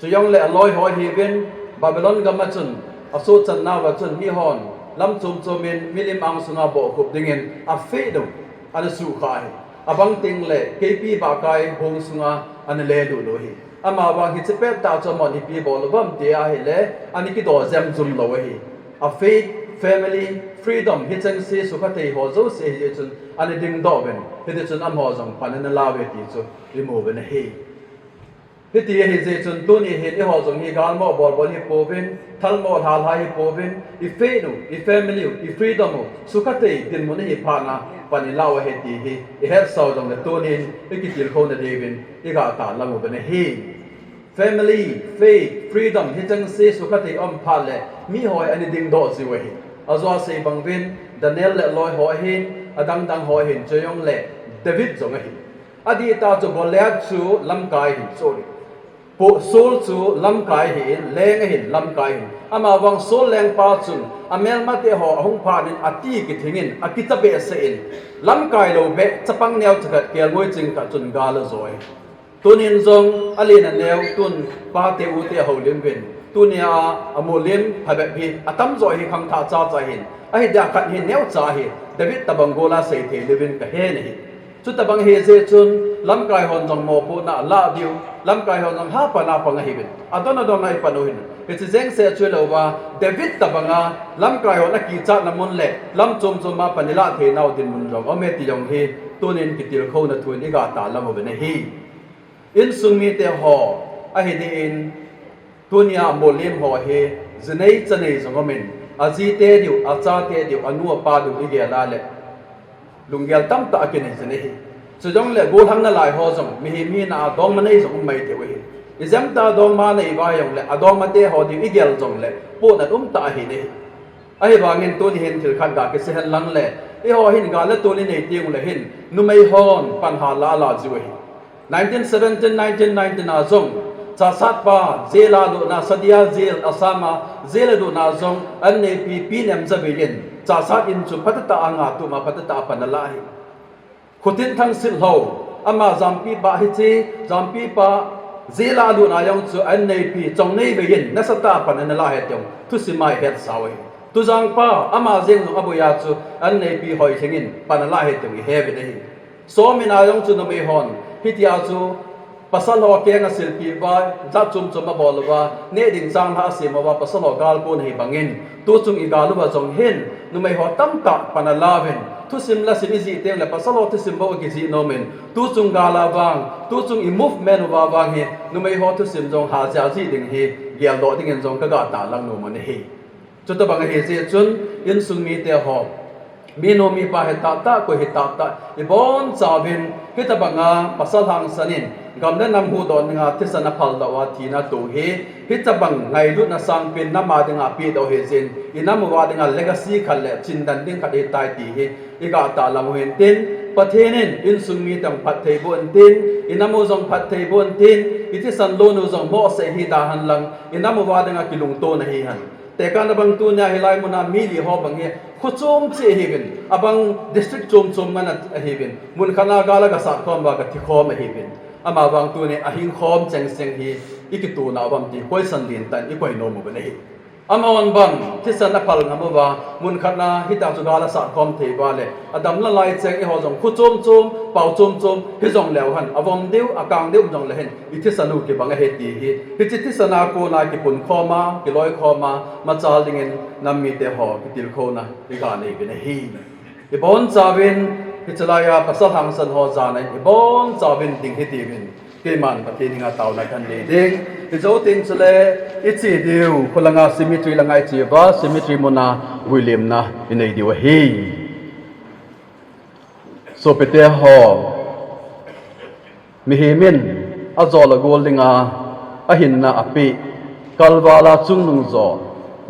chujongle aloi ho ahiuvin, Babylon gam a chun asohchan nauva chun mihon lam chom chom in milim angsunga bohkhup dingin afeidou ana suhkhah ahi. Abang tengle keipi bahkai hong sunga ana lelut u ahi. Amavang hiche pettah chu amahon ipi bol uvam ti ahile ana kido jemjum lou ahi. A faith, family, freedom hicheng se sukha thei ho jouse hijeh chun ana dingdoh uvin, hitichun amaho jong pan ana lauve ti chu imu uvin ahi. Hiti ahijeh chun tuni hin eiho jong hi galmo bolbol hipouvin, thalmo lhalha hipouvin, i faith u, i family u, i freedom u sukha thei dinmun ahi phat a pan ilau ahi ti hi ihetsau jongle tunin ikitilkhouna diuvin igah talang uvin ahi. Family, faith, freedom hicheng se sukha thei aum phat le miho hi ana dingdoh jiu ahi. Ajou a sei bang uvin Daniel le aloi ho ahin, adangdang ho ahin, chujongle David jong ahi. Adihtah chu Goliath chu lamkai ahin, sorry, Saul chu lamkai ahin, leng ahin, lamkai ahin. Amavang Saul lengpa chun amelmate ho ahung phat in ati kithing in, akicha behseh in, lamkai lou beh chapang neocha khat kelngoi ching khat chun gal ajou ahi. Tunin jong alen aneo, tun pate ute ahoulim uvin, tunia amulim phabep hi atamjo hi khangthah chacha ahin, ahidia khat hi neocha ahi, David tobang gol a seithei louvin kahen ahi. Chutobang ahijeh chun lamkai hon jong mopohna alah diu, lamkai hon jong hapan a pang ahiuvin, adon adon a ipan u hin, hiche jeng seh chu hilouva David tobanga lamkai hon akichatna mun le lam chom chom a pan ilah theinau dinmun jong aume ti jong hi tunin kitilkhouna thu in igah talang uvin ahi. Insung mite ho ahi din, tunia amulim ho hi jinei chanei jong aumin, ajite diu, achate diu, anu apa diu igel a le lunggel tamtah akinei jin ahi. Chujongle gollhang nalai ho jong mihem hina a dongma nei jong um mai theiu ahi. Ijemtia dongma nei uva jongle adongmate ho diu igel jongle pohnat umtah ahi ne. Ahivangin tuni hin thil khat ga kisei hen lang le, eiho hin gal le tol inei teng ule hin numei hon pan hala ala jiu ahi. Nineteen seventeen, nineteen nineteen a jong Chahsatpa jail a lutna, Sadia jail, Assam a jail a lutna jong anneipi Pi Nemjavei in Chahsat in chu phatah tah a angatum a phatah tah a pan ala ahi. Khuthinthang Sitlhou, ama jampipa hiche, jampipa jail a lutna jong chu anneipi Chongneivei in nasatah a pan ana la ahi ti jong thusim a ihetsau ahi. Tujangpa, ama jeng jong aboi a chu anneipi Hoithleng in pan ala ahi ti jong iheuvin ahi. Somin a jong chu numei hon hitia chu pasal ho keng asilpeh uva, jat chom chom abol uva, neh ding changlhah asem uva, pasal ho gal kon ahi bangin, tuchung igal uva jong hin numei ho tamtah pan alauvin, thusim lasim ijih teng le pasal ho thusim bou akijih nomin, tuchung gal a vang, tuchung i movement uva vang hi numei ho thusim jong hajeh a jih ding hi geldoh dingin jong kagah talang nom u ahi. Chutobang ahijeh chun insung mite ho, minu mipa hitahtah, koi hitahtah, ibonchauvin hitobanga pasal hangsan in Gam le nam huhdoh dinga thisan aphal doh a thina atoh hi, hitabang ngailutna sangpen nam a dinga apedoh ahi jeh in, inam uva dinga legacy khat le chindan ding khat ahitai ti hi igah tahlang u hintin, Pathen in insung mite jong phatthei boh intin, inam u jong phatthei boh intin, ithisan lon u jong mohseh hih da henlang, inam uva dinga kilungto nahi hen. Tekahna bang tunia hilai muna mi li ho bang hi, kho chom cheh ahiuvin, abang district chom chom ngan ahiuvin, mun khat a gal a gasat khom uva gati khom ahiuvin. Amavang tunia ahing khom chengcheng hi ikituna uvam ti koisan lentah in ikoi nom uvin ahi. Amahon bang thisan aphal ngam uva, mun khat a hitia chu gal asat khom thei uva le, adam nalai cheng eiho jong kho chom chom, pao chom chom, hijong leu hen, avom diu, akang diu jong le hin, ithisan u kibang ahi ti hi, hiche thisan a kona kipun khom a, kiloi khom a, machal dingin nam mite ho kitilkhouna iga nei uvin ahi. Ibonchauvin, hiche laiya pasal hangsan ho jana in ibonchauvin ding hiti uvin, keiman Pathen henga taona kanei ding. Hijou tin chule, iche diu, kholanga cemetery langa iche uva, cemetery muna vuilimna inei diu ahi. Sopite ho, mihem in ajol agol dinga ahinna apeh, kalval a chungnung jo,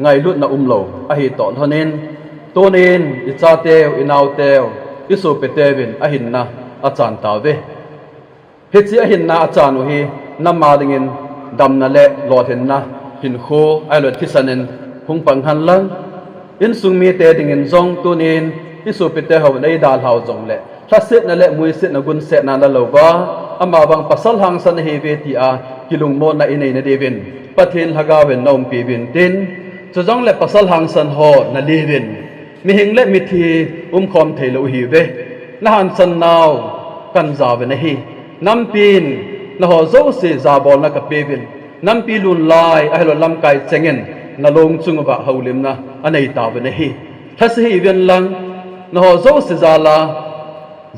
ngailutna umlou ahi toh lhonin, tunin ichateu, inaoteu, isopiteuvin ahinna achan tauve. Hiche ahinna achan u hi nam a dingin damna le lolhinna hinkho ahilou le thisan in hung pang henlang, insung mite dingin jong tunin isopite hon eidalhau jongle lhasetna le muisetna gunsetna nalouva, amavang pasal hangsan ahiuve tia kilungmonna inei nadiuvin Pathen lhagaovin naumpi uvin tin, chujongle pasal hangsan ho naliuvin, mihing le mithi umkhom theilou ahiuve. Nahansan nau kanjauvin ahi. Nampin naho jouse jabolna kapeuvin, nampi lunlai ahilou lamkai chengin nalong chung uva houlimna anei tauvin ahi. Lhase hih uvin lang, naho jouse jal a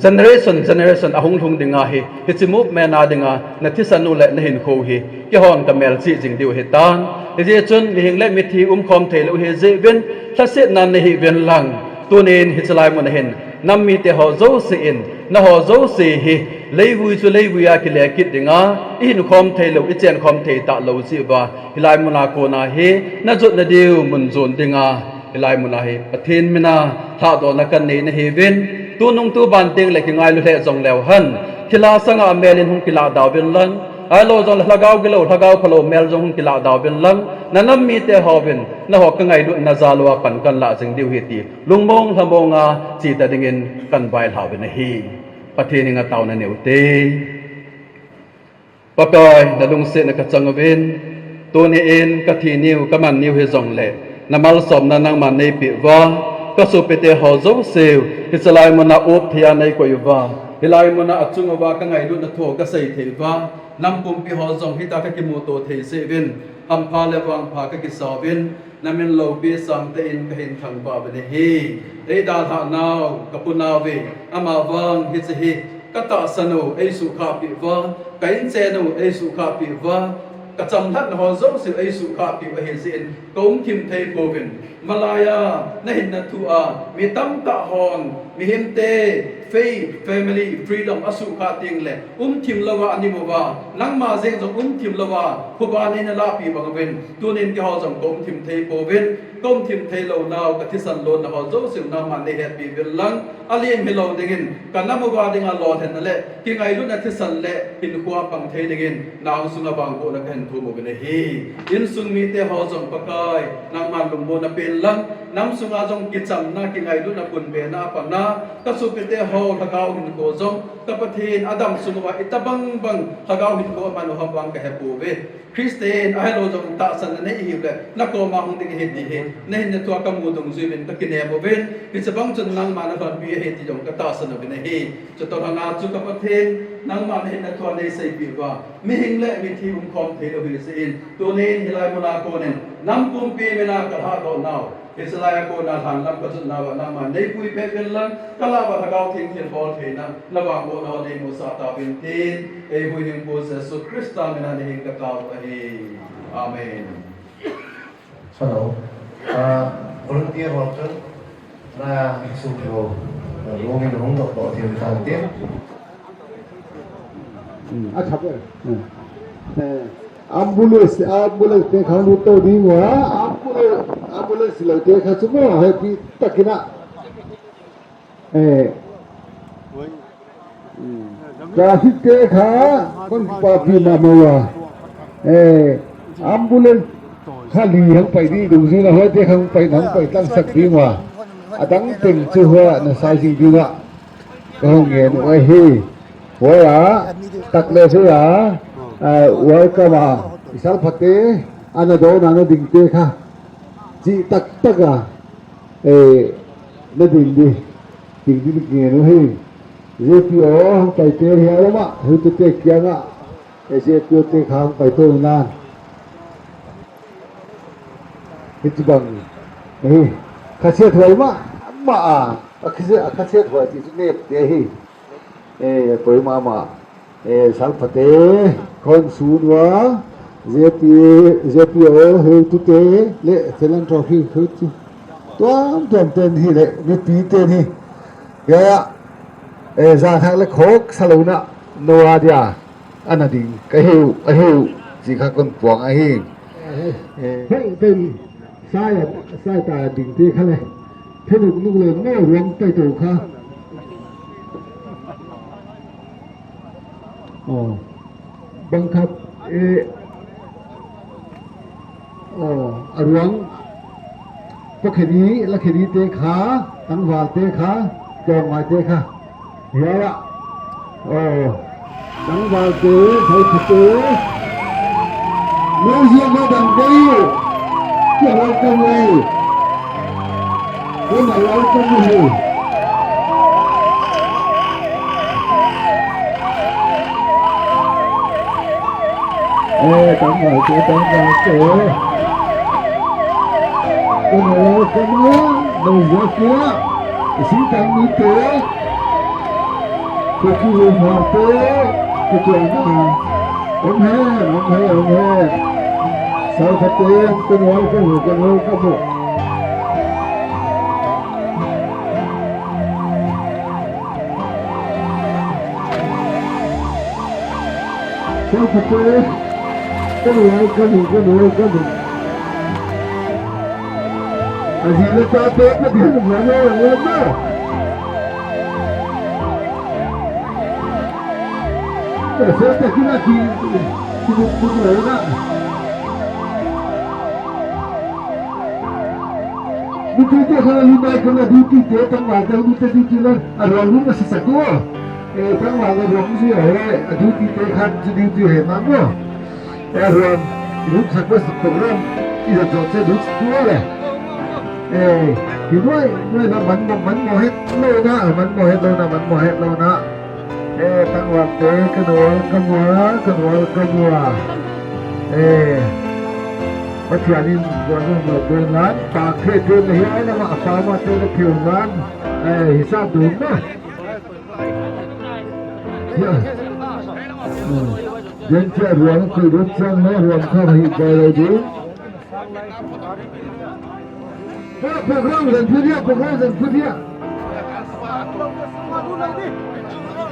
generation generation ahung lhung dinga hi, hiche movement a dinga nathisan u le nahinkho u hi keihon kamelchih jing diu ahitan. Hijeh chun mihing le mithi umkhom theilou ahijeh uvin, lhasetna nahih uvin lang, tunin hiche lai muna hin nam mite ho jouse in naho jouse hi leivui chu leivui a kile kit dinga, ihinkhom theilou, ichenkhom thei talou jeh uva, hilai muna kona hi najotna diu mun jon dinga, hilai muna hi Pathen mina lhahdohna kanei nahiuvin, tunung tuban tengle kingailu lheh jongleu hen, thilha sanga mel in hung kilahda uvin lang, ahilou jongle lhagao gilou, lhagao phalou mel jong hung kilahda uvin lang, nanam mite hovin naho kangailutna jal uva pan kanlah jing diu ahi ti lungmong lhamong a cheta dingin kanvailhah uvin ahi. Pathen henga taona neute. Pakai, nalungsetna kachang uvin, tuni in kathi niu, kaman niu hijongle, namalsomna nangman neipeh uva, kasopite ho jouseu hiche lai muna op thei a neikoi uva, hilai muna achung uva kangailutna thu kasei thei uva, nam pumpi ho jong hitia kakimuto thei jeh uvin hampha le vangpha kakisa uvin, namin loupi sangtah in kahin thangvah uvin ahi. Eidalhah nau kapu nauve, amavang hiche hi katahsan u eisuhkhahpeh uva, ka inchen u eisuhkhahpeh uva, kachamlhatna ho jouse eisuhkhahpeh u ahijeh in kaumthim thei pouvin, malaiya nahinna thu a mi tamtah hon mihemte faith, family, freedom asuhkhah tengle umthim louva anim uva, nangma jeng jong umthim louva khuba neina lahpeh bang uvin, tunin keiho jong kaumthim thei pouvin, kaumthim theilou nau kathisan lonna ho jouseu nangman neihetpeh uvin lang, alem hilou dingin kanam uva dinga lolhinna le kingailutna thisan le hinkho a pang thei dingin na angsunga vangbohna kahin thum uvin ahi. Insung mite ho jong Pakai, nangman lungmonna pen lang, nam sunga jong kichamna, kingailutna, punbena apatna, kasopite ho lhagao hinkho jong ka Pathen, adam sung uva itobang bang lhagao hinkho aman u ham vang kahepouve. Christian ahilou jong tahsanna nei hiule nakoma hung ding ahi ti hi nahinna thua kamu dungjuiyin kakinem uvin, hiche bang chun nangma nalhonpi ahi ti jong katahsan uvin ahi. Chutoh lhona chu ka Pathen, nangma nahinna thua neiseipeh uva, mihing le mithi umkhom theilou ahijeh in, tunin hilai muna konin nam pumpi mina kalhahdoh nau, hiche laiya kona lhanlam kajot nauva nangman neipui peh uvin lang, kalah uva Lhagao Theng thilbol theina, navangbohna ho neimusah tauvin tin, eihuhhingpu Jesu Christa mina nahin katao u ahi. Amen. Hello. Ah, volunteer ho chun, na sum ho, ah, room in hung doh doh thei u hitan tin. Hmm. A kha pe. Hmm. Eh, ambulance, ambulance te kha lut to ding uva, ambulance, ambulance lo te kha chu mo, happy takin a. Eh. Hmm. Traffic te kha, kon kipapi mama uva. Eh, ambulance kha li hung pai di, dungjuiyin a hoi te kha hung pai, hung pai tlang sak ding uva. Adang teng chu hoi a na sai jing ding uva. Ka hung ngen u ahi. Hoi a, tak le se a, a, welcome a, i Salphate, ana dona na ding te kha. Chi tak tak a, eh, na ding di, ding di ngen u ahi. J P O, hung pai te hi a lama, hu te te kiang a, eh, J P O te kha hung pai to nan. Hichu bang, eh, kha se thoi ma, ma a, a kha se, a kha se thoi ti chu nep te hi. Eh, poi mama. Eh, Salphate, khonung uva, J P, J P O, heutute, le philanthropy, heutu. Tuam, tuam ten hi le, mipi ten hi. Ya, eh, jan hak le khok, salouna, noa dia, ana ding, ka heu, a heu, chi kha kon puang ahi. Eh. Hei, pen, sai, sai ta ding te kha le. Phenuk nuk le, no, ruang tai to kha. Oh, bang khat, eh, oh, a ruang, pakheni, lakheni te kha, tangval te kha, tongmai te kha. Ya, ya. Oh, tangval te, thai kha te. Music ma dang dei. You're welcome, eh. You're welcome, eh. Eh, tangval te, tangval te. Kano, kano, no, ya, ya. Isi tang ni te. Kuki, no, te. Kuki, no. Om he, om he, om he. Salphate, kano, kano, kano, kano. Salphate, kano, kano, kano, kano. Aji le tate, Pathen, kano, kano, kano. Ese te kina ki, ki, ki, kano, kano. Mite te kha lu nai kana duty te tangval te mite duty la a ruang lu na sa sa ko. Eh, tangval la ruang si a he, a duty te khan si duty he na mo. Eh, ruang, lu sa ko sa program, i sa jo se lu si tu le. Eh, ki noi, noi la man mo, man mo het lo na, man mo het lo na, man mo het lo na. Eh, tangval te, kano, kano, kano, kano. Eh, Pathen in, kano, kano, kano, pa, khe, te, le, hi, ai, na, ma, pa, ma, te, le, khe, nan. Eh, hisab dun na. Ya. Hmm. Jen che ruang, khe, ruang, chang, na, ruang, kha, hi, ba, le, dun. Program zen phu dia, program zen phu dia.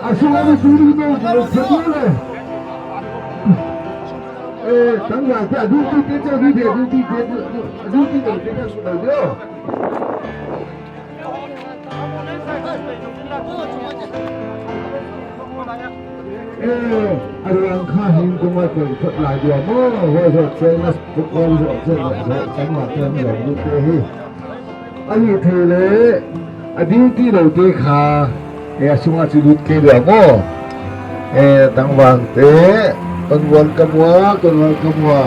Asunga ni tu ni no, zen phu dia le. Eh, tangval te, duty te, duty te, duty te, duty te, duty te. Eh, a ruang kha hin kong a koi thot lai dia mo, hoi hoi chen na, kong hoi chen na, hoi chen na, chen na, lut te hi. A ni thei le, a duty lo te kha, eh, a sunga chu lut kei dia mo. Eh, tangval te, kon welcome ua, kon welcome ua.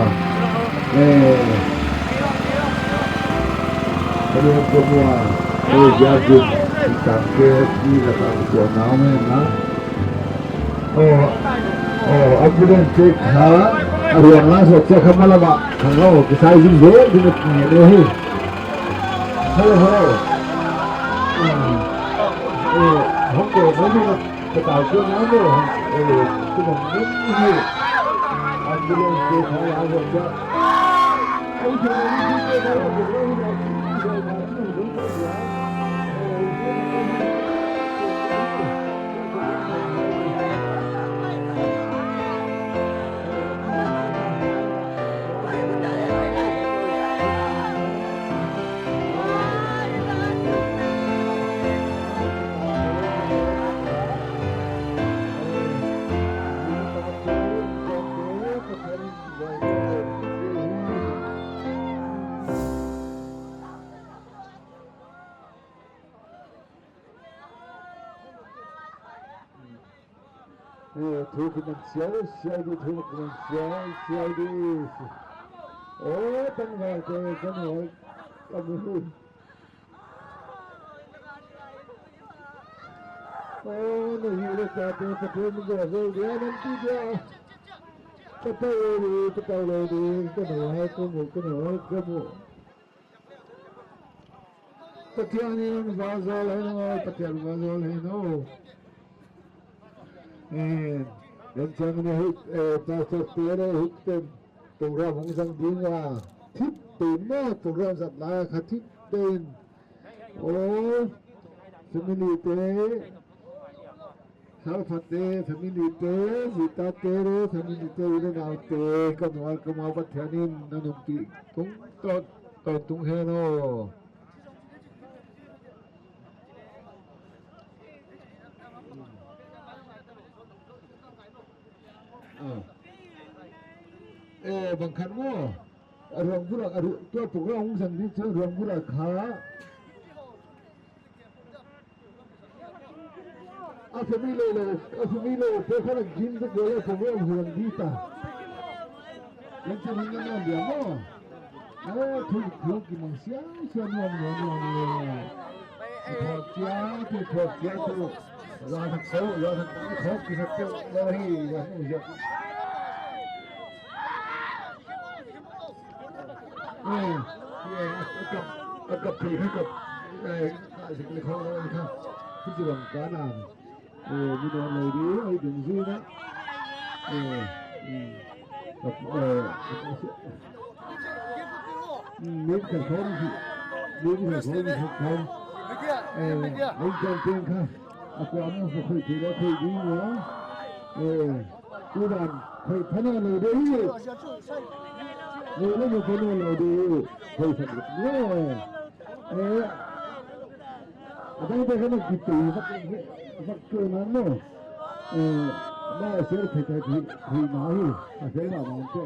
Eh, kon welcome ua. Eh, ya jin, tang ke, ni la tang ko na me na. Oh, oh, ambulance te kha, a ruang la so che kha malama, kha lo, kisai jing le, jing le, ni le hi. Hello, hello. Hmm. Eh, hong ko, no, no, no, ka ta ko na no, eh, tu mo ni hi. Ambulance te kha la so che. Ai, ke ni te kha la so che. Thu kiman siau siau di, thu kiman siau siau di. O, tangval te, ka nuai, ka mu. O, na hi le ka te, ka te, mi go, go, dia, nam ti dia. Ka tau le di, ka tau le di, ka nuai, ka mu, ka nuai, ka mu. Pathian in vazol hen o, Pathian vazol hen o. Eh, den chang ni hit, eh, pastor te le hit ten, program hung sang ding a, thip ten na, program sat lai kha thip ten. O, family te, Salphate, family te, Zita te, family te, u le nao te, ka nuai ka mau Pathian in na nunpi tung to, to tung hen o. Ah. Eh, bang khat mo. Aruang bura, aru, tua program hung sang di chu aruang bura kha. A family lo, a family lo, pe kha la gin de ko la family lo hung di ta. Yan chu hung na dia mo. A thu thu kimang sia, sia ni ni ni ni. Thu chia, thu thu chia thu. Ya thak so, ya thak so ki thak ke lo hi ya ya. Eh, eh, a kap, a kap thei kha kap, eh, ka sik le khong lo kha. Ki ji bang ka na. Eh, mi don lo di, ai ding ji na. Eh, mm. Kap, eh, mm, min ka khong ji. Min ka khong ji khong. Eh, min ka khong kha. A ko amu ko khoi thei lo khoi ding lo. Eh. Tuban, khoi phana lo de hi. Lo le mo phana lo de. Khoi phan lo. Eh. Adang te kana kitu, mak, mak tu na no. Eh, ma sel phai phai phai na hi. A sel na ma te.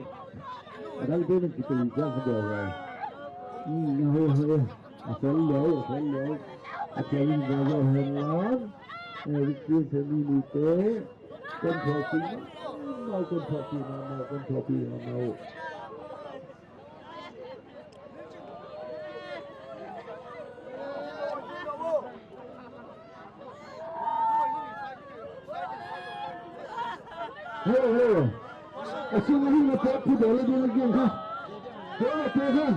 Adang te na kitu ja ha de ya. Hmm, na ho ho. A sel lo, a sel lo. A sel lo ho ho. Eh, victory family te. Kon thopi, mau kon thopi, mau, mau kon thopi, mau. Hello, hello. Asin ahi na pa pu dole dole gin kha. Dole dole kha.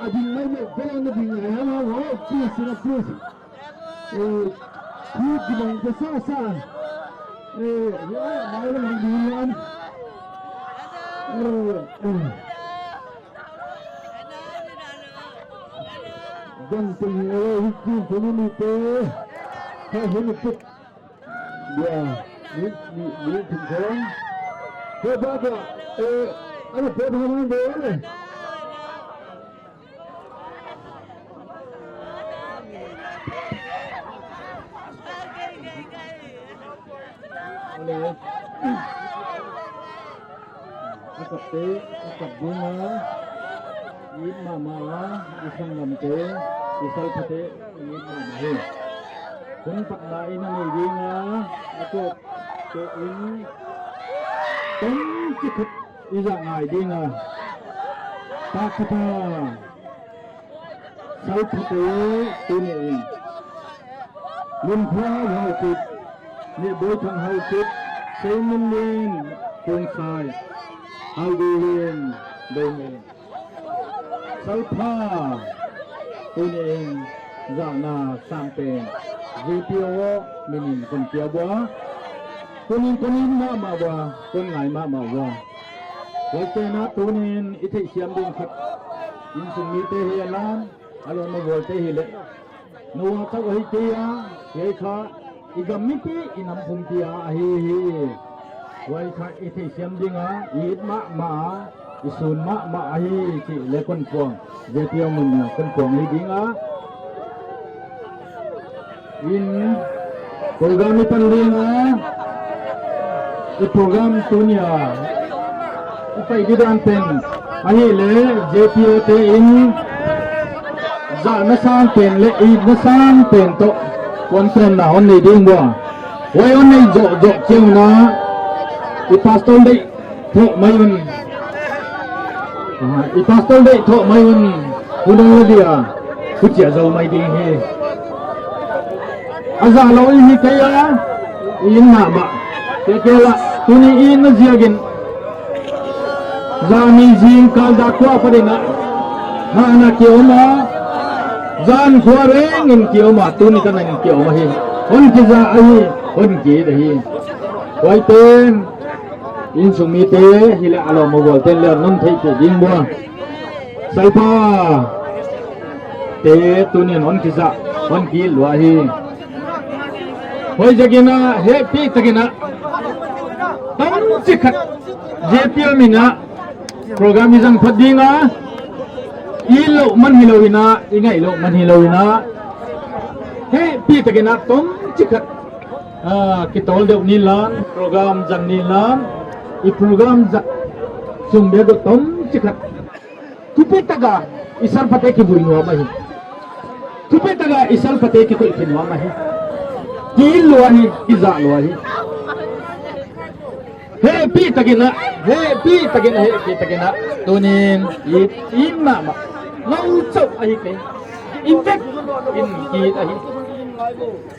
Ading mai mai, dole na ding ai ha ha, please, please. Eh, khu kimang kasa sa. Eh, ya, mai lang di yan. Eh, eh. Dang ting, eh, hiti, family te. Kha hini put. Ya, ni, ni, ni, ting kong. Kha ba ba, eh, ano, pe ba man de, eh. Hello. Akap te, akap bunga, it mama, isang namte, isal pate, it mama he. Kun patna ina ni dinga, akap te in, tong chikut. Ija ngai dinga. Ta kata. Salphate tuni in. Lungkhuang Haokip. Nehboithang Haokip. Seiminlen Khongsai. Haogulen Domin. Salpha. Tuni in. Jana sangpen. G P O minin kon pia bua. Konin, konin mama bua, kon ngai mama bua. Hoitena tunin i theisiam ding khat. Insung mite hi alam, alon na bolte hi le. Noah kha ahi tia, hei kha, i gam mipi, i nam pumpi a ahi hi. Hoi kha i theisiam dinga, i it mama a, i sun mama ahi, ti le kon puang. J P O mun na kon puang hi dinga. In program i pan ding a, i program tunia i pai di dan pen ahile J P O te in jana sang pen le itna sang pen to kon tren na hon nei ding bua. J Hoi un nei jo jo keu na. I pastor dei tho mai un. Ah, i pastor dei tho mai un. Hudang le dia. Huchia jo mai ding hi. Aja lo i hi kei a. I in na ma. Ke ke la. Tuni i in na jia gin. Jani jing kal da kua pa dina. Ha na ki oma. Jan kua reng in ki oma. Tuni ka na in ki oma hi. Hon ki ja ahi. Hon ki da hi. Wai pen. Insung mite, hile alo mo bol ten le non thei te ding bua. Salpa. Te tunin hon kisa, hon ki lua hi. Hoi jagina, he pi tagina. Tam chikhat. Je pi mina. Program hi jang phat dinga. I lo man hi lo ina, i ngai lo man hi lo ina. He pi tagina, tam chikhat. Ah, kitol deuh ni lan, program jang ni lan, i program jang sung be go tom chikhat. Thupi taka, i salphate kivui nuam ahi. Thupi taka, i salphate kikoi phi nuam ahi. Ki lua hi, ki ja lua hi. He pi takina, he pi takina, he pi takina. Tunin, i, i mama. Lau chau ahi ke. In fact, in ki ahi.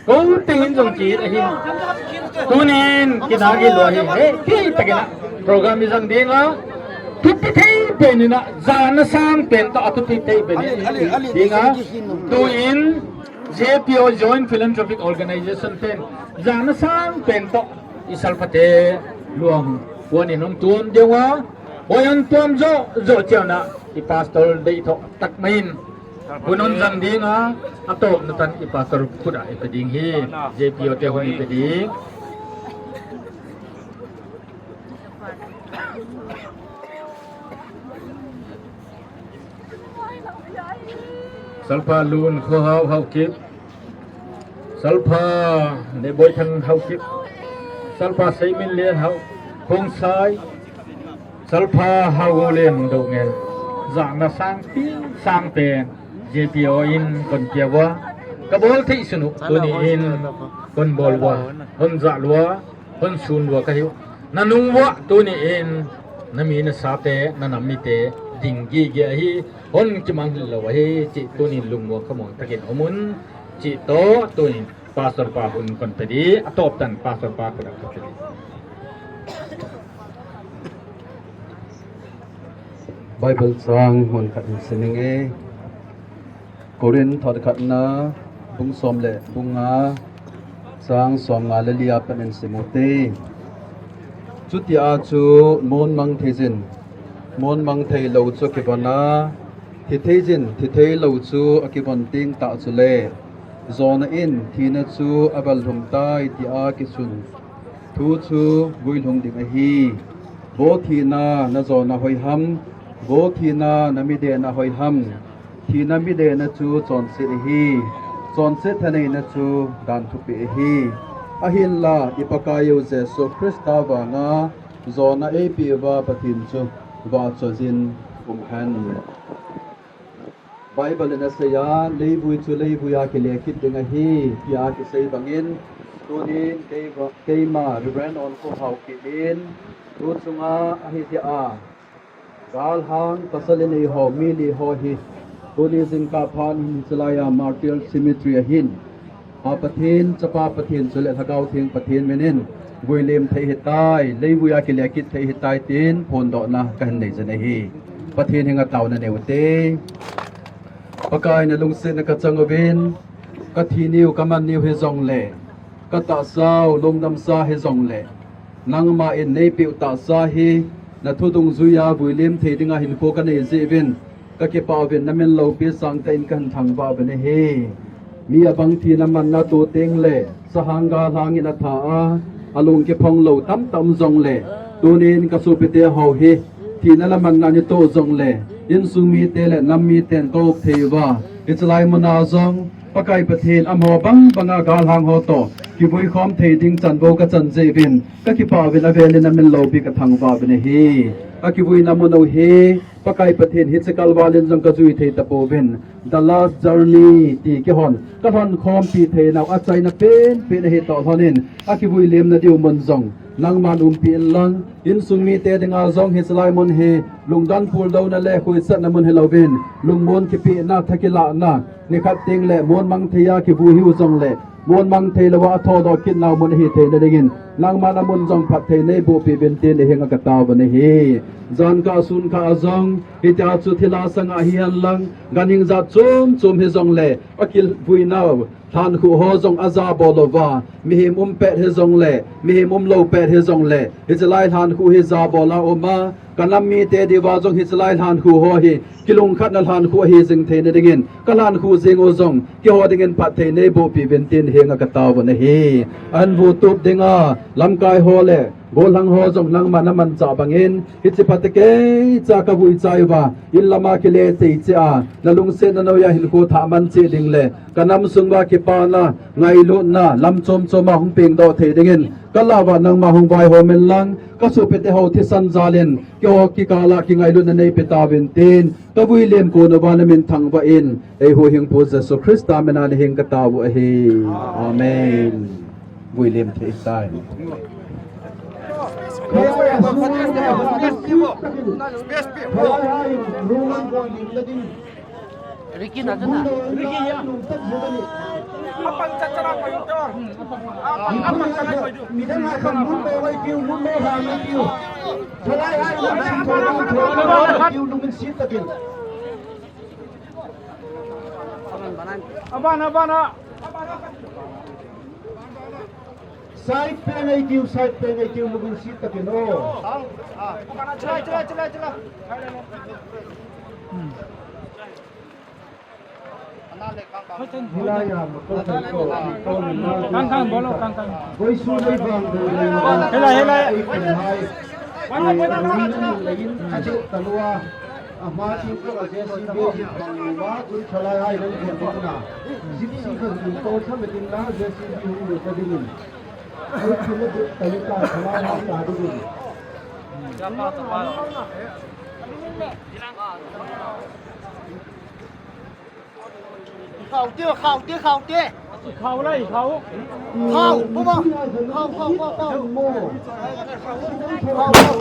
Ko tengin jong ki ahi. Tunin kidagi lo hi. He, ki takina. Program hi jang dinga. Thupi thei pen ina, jana sang pen to a thupi thei pen ina. Dinga. Tuin J P O Joint Philanthropic Organization pen. Jana sang pen to. I salphate luang. Kuan in hong tuam deuh a. Hoi hong tuam jo, jo chiang na. I pastor dei tho tak main. Hun hon jang dinga, a tawpna tan i pastor khut a i pe ding hi, J P O te hun i pe ding. Salpa Lun Kho Hau Hau Kip. Salpa Neboi Thang Hau Kip. Salpa Seimin Lian Hau Khong Sai. Salpa Hau Go Lian Dou Ngen. Jana sang pi sang pen J P O in kon pia ua. Ka bol thei sunu tuni in kon bol ua. Hon ja lua, hon sun lua ka hiu. Na nung ua tuni in na mi na sa te, na nam mi te ding gi gi ahi. Hon kimang lo ahi, chi tuni lungmong khamong takin omun. Chi to tuni Pastor pa hun kon pe di, a tawp tan Pastor pa khut a kon pe di. Bible chang mun khat in sining e. Korin thot khatna, bung som le bung nga, chang som nga le lia pan in simu te. Chuti a chu mon mang thei jin, mon mang thei lo chu kibana, thi thei jin, thi thei lo chu a kibon ting ta chu le. Jona in thina chu a bal hlum tai tia kisun thu chu vui hlung ding ahi. Bo thina na jona hoi ham, bo thina na mi dena hoi ham. Thina mi dena chu chonset ahi. Chonset thaneina chu dan thupi ahi. Ahinla i Pakaiyu Jesu Christa vanga jona eipe uva Pathen chu va chojin um hen. Bible in a sei a, leivui chu leivui a kile kit ding ahi, tia kisei bangin, tunin kei va-, keima Reverend Onkho Haokip in, tu chunga ahi thei a, galhang pasal in eiho, mi li ho hi, tuni jingkah phat hin hichelai a Martyr Cemetery ahin, a Pathen, Chapa Pathen chule Lhagao Theng Pathen minin vuilim thei hitai, leivui a kile kit thei hitai tin phondohna kahin nei jin ahi. Pathen henga taona neiu te. Pakai na lungsetna kachang uvin, kathi niu kaman niu hijongle, katahsau lungdamsa hijongle, nangma in neipeu tahsa hi, na thu dungjuia vuilim thei dinga hinkho kanei jeh uvin, kakipah uvin namin loupi sangtah in kahin thangvah uvin ahi. Mi abang thina manna tu tengle, sahang galhang in atha a, alung kiphong lou tamtah um jongle, tunin kasopite ho hi, thina le manna in itoh jongle, insung mite le nam miten kop thei uva, hichelai muna jong, Pakai Pathen amaho bang banga galhang ho toh, kivui khom thei ding chan bou kachan jeh uvin, kakipah uvin avelin namin loupi kathangvah uvin ahi. Akivuina mun u hi, Pakai Pathen hiche kalval in jong kajui thei tapouvin. The Last Journey ti kihon kalhon khompi theinau achaina penpen ahi toh lhonin, akivuilemna diu mun jong nangman umpi inlang, insung mite dinga jong hiche lai mun hi lungdon puldouna le khuisatna mun hilouvin, lungmon kipehna, thakilahna, nikhat teng le mon mang thei a kivui hiu jongle, mon mang thei louva athodoh kit nau mun ahi theina dingin, nangman amun jong phatthei neiboh peh uvin tin nahenga katao u ahi. Jan kah sun kah a jong, hitia chu thilha sanga hihen lang, ganhing jat chom chom hijongle, akivui nau lhankhuh ho jong ajabol louva, mihem um pet hijongle, mihem um lou pet hijongle, hiche lai lhankhuh hi jabol a um a, kanam mite diuva jong hiche lai lhankhuh ho hi kilungkhatna lhankhuh ahi jing theina dingin, kalhankhuh jing u jong keiho dingin phatthei neiboh peh uvin tin nahenga katao u ahi. Ahin vutup dinga lamkai ho le gollhang ho jong nangman namanchah bangin, hiche phatecha kavui chai uva, in lama kile tei cheh a, nalungsetna noiya hinkho thah man cheh ding le, kanam sunguva kipana, ngailutna, lam chom chom a hung pengdoh thei dingin, kalhava nangma hung vaihom inlang, kasopite ho thisan jalin, keiho kikala kingailutna neipe tauvin tin, kavuilem konuva namin thangvah in, eihuhhingpu Jesu Christa mina nahenga katao u ahi. Amen. Vuilem thei tai. Ricky na chana. Ricky ya. Apang cha chana pa yu to. Apang, apang chana pa yu. Midang a kan mun mo wai piu, mun mo ha mo piu. Thalai hai mun sin to, mun to, mun to, piu lungin sit takin. Abana, abana. Side pe ngai tiu, side pe ngai tiu, lungin sit takin o. Chila, chila, chila, chila. Hilai a, ma ko ko ko ko. Kang kang bolo, kang kang. Koi su nei bang ko nei. Hilai, hilai. Ai ko hai. Wan, wan, wan, wan. Ache talua. Ama ti ko a J C B. Ma kun thalai hai nan ko ko na. Jipsi ko ko ko sa metin na J C B hu ko dinin. Ai ko ko ko ta thalai hai ta dinin. Khao te, khao te, khao te. Khao lai, khao. Khao, buma. Khao, khao, khao, khao. Khao, khao.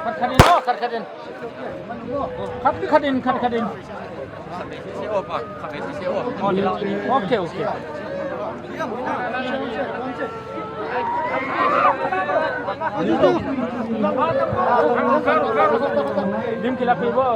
Khat khat in, oh, khat khat in. Khat khat in, khat khat in. Okay, okay. Dim kila pi bo.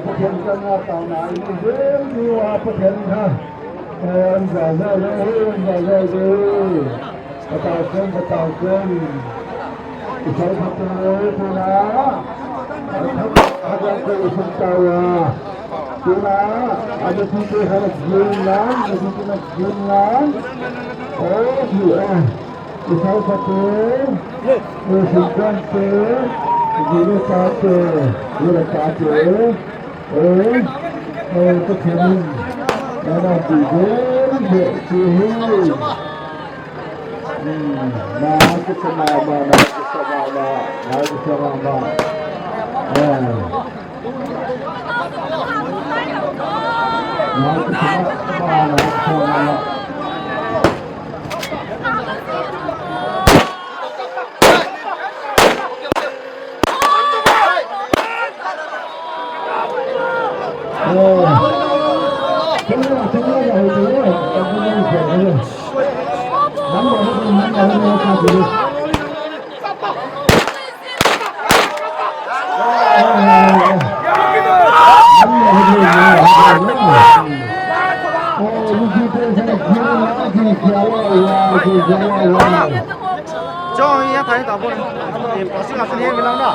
Pathen kanga taona in vel diu a Pathen kha. Em, za za le, em, za za le. Patao ken, patao ken. Isai patao tuna. Haja ko isai tawa. Tuna, ada tu ke harap jin lang, ada tu ke nak jin lang. Oh, dia. Isai pate, eh, singkang te, guru pate, guru pate, eh, eh, Pathen in, nana di de, de, de, he. Chong, ya thai ta bon. Pasing asin he milang na.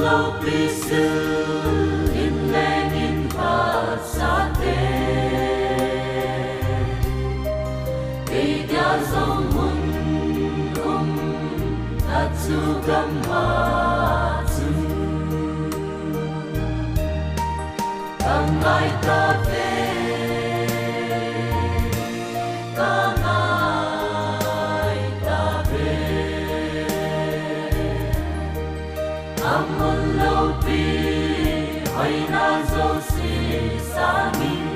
Lopi sil in leng in phatsate, kei dia jong mun um, achu gam'a chun ka ngai tave, ka ngai tave. Amun lopi hoina jouse sangin,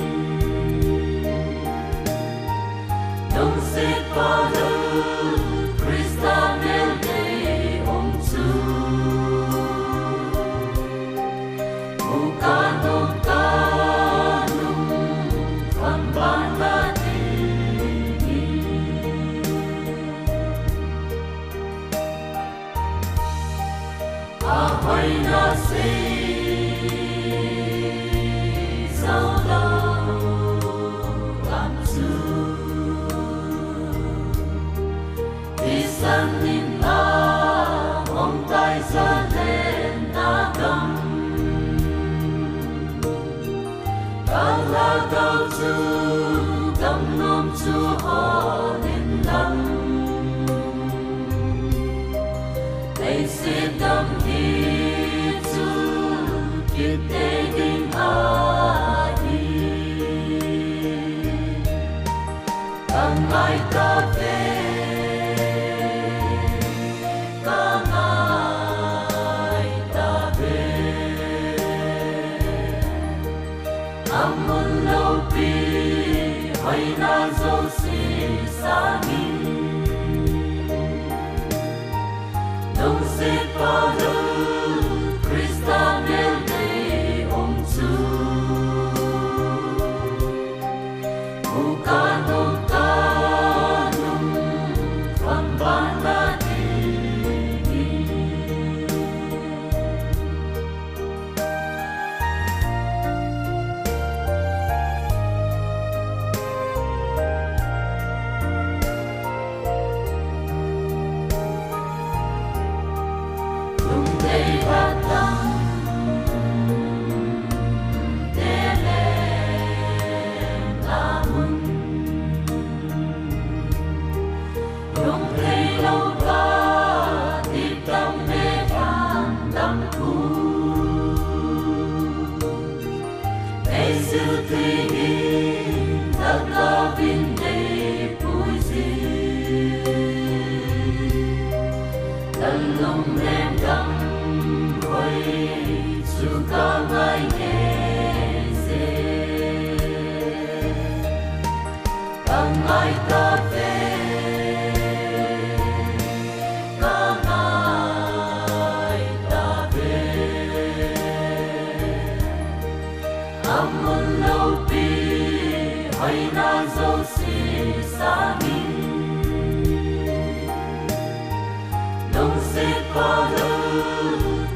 lungsetpa lou Christa meltei um chu, mu kanung kanung thon bang nadingin, ahoina sei jou lou gam chu, thisan in ahung tai, jalen na gam, ka lhagao chu gamnom chu hol in lang, leiset gam hi chu kit tei ding ahi. Ka ngai tave, ka ngai tave. Amun lopi hoina jouse sangin, lungsetpa lou Christa meltei um chu, mu kanung kanung thon bang nadingin, lungdei phatang te leng amun, lungdei lou pa, dipdam le phatang khu, ei sil thei hin, lhagao in nei pui jin, lungnem gam hoi chu ka ngai nge je. Ka ngai tave, ka ngai tave. Amun lopi hoina jouse sangin, lungsetpa lou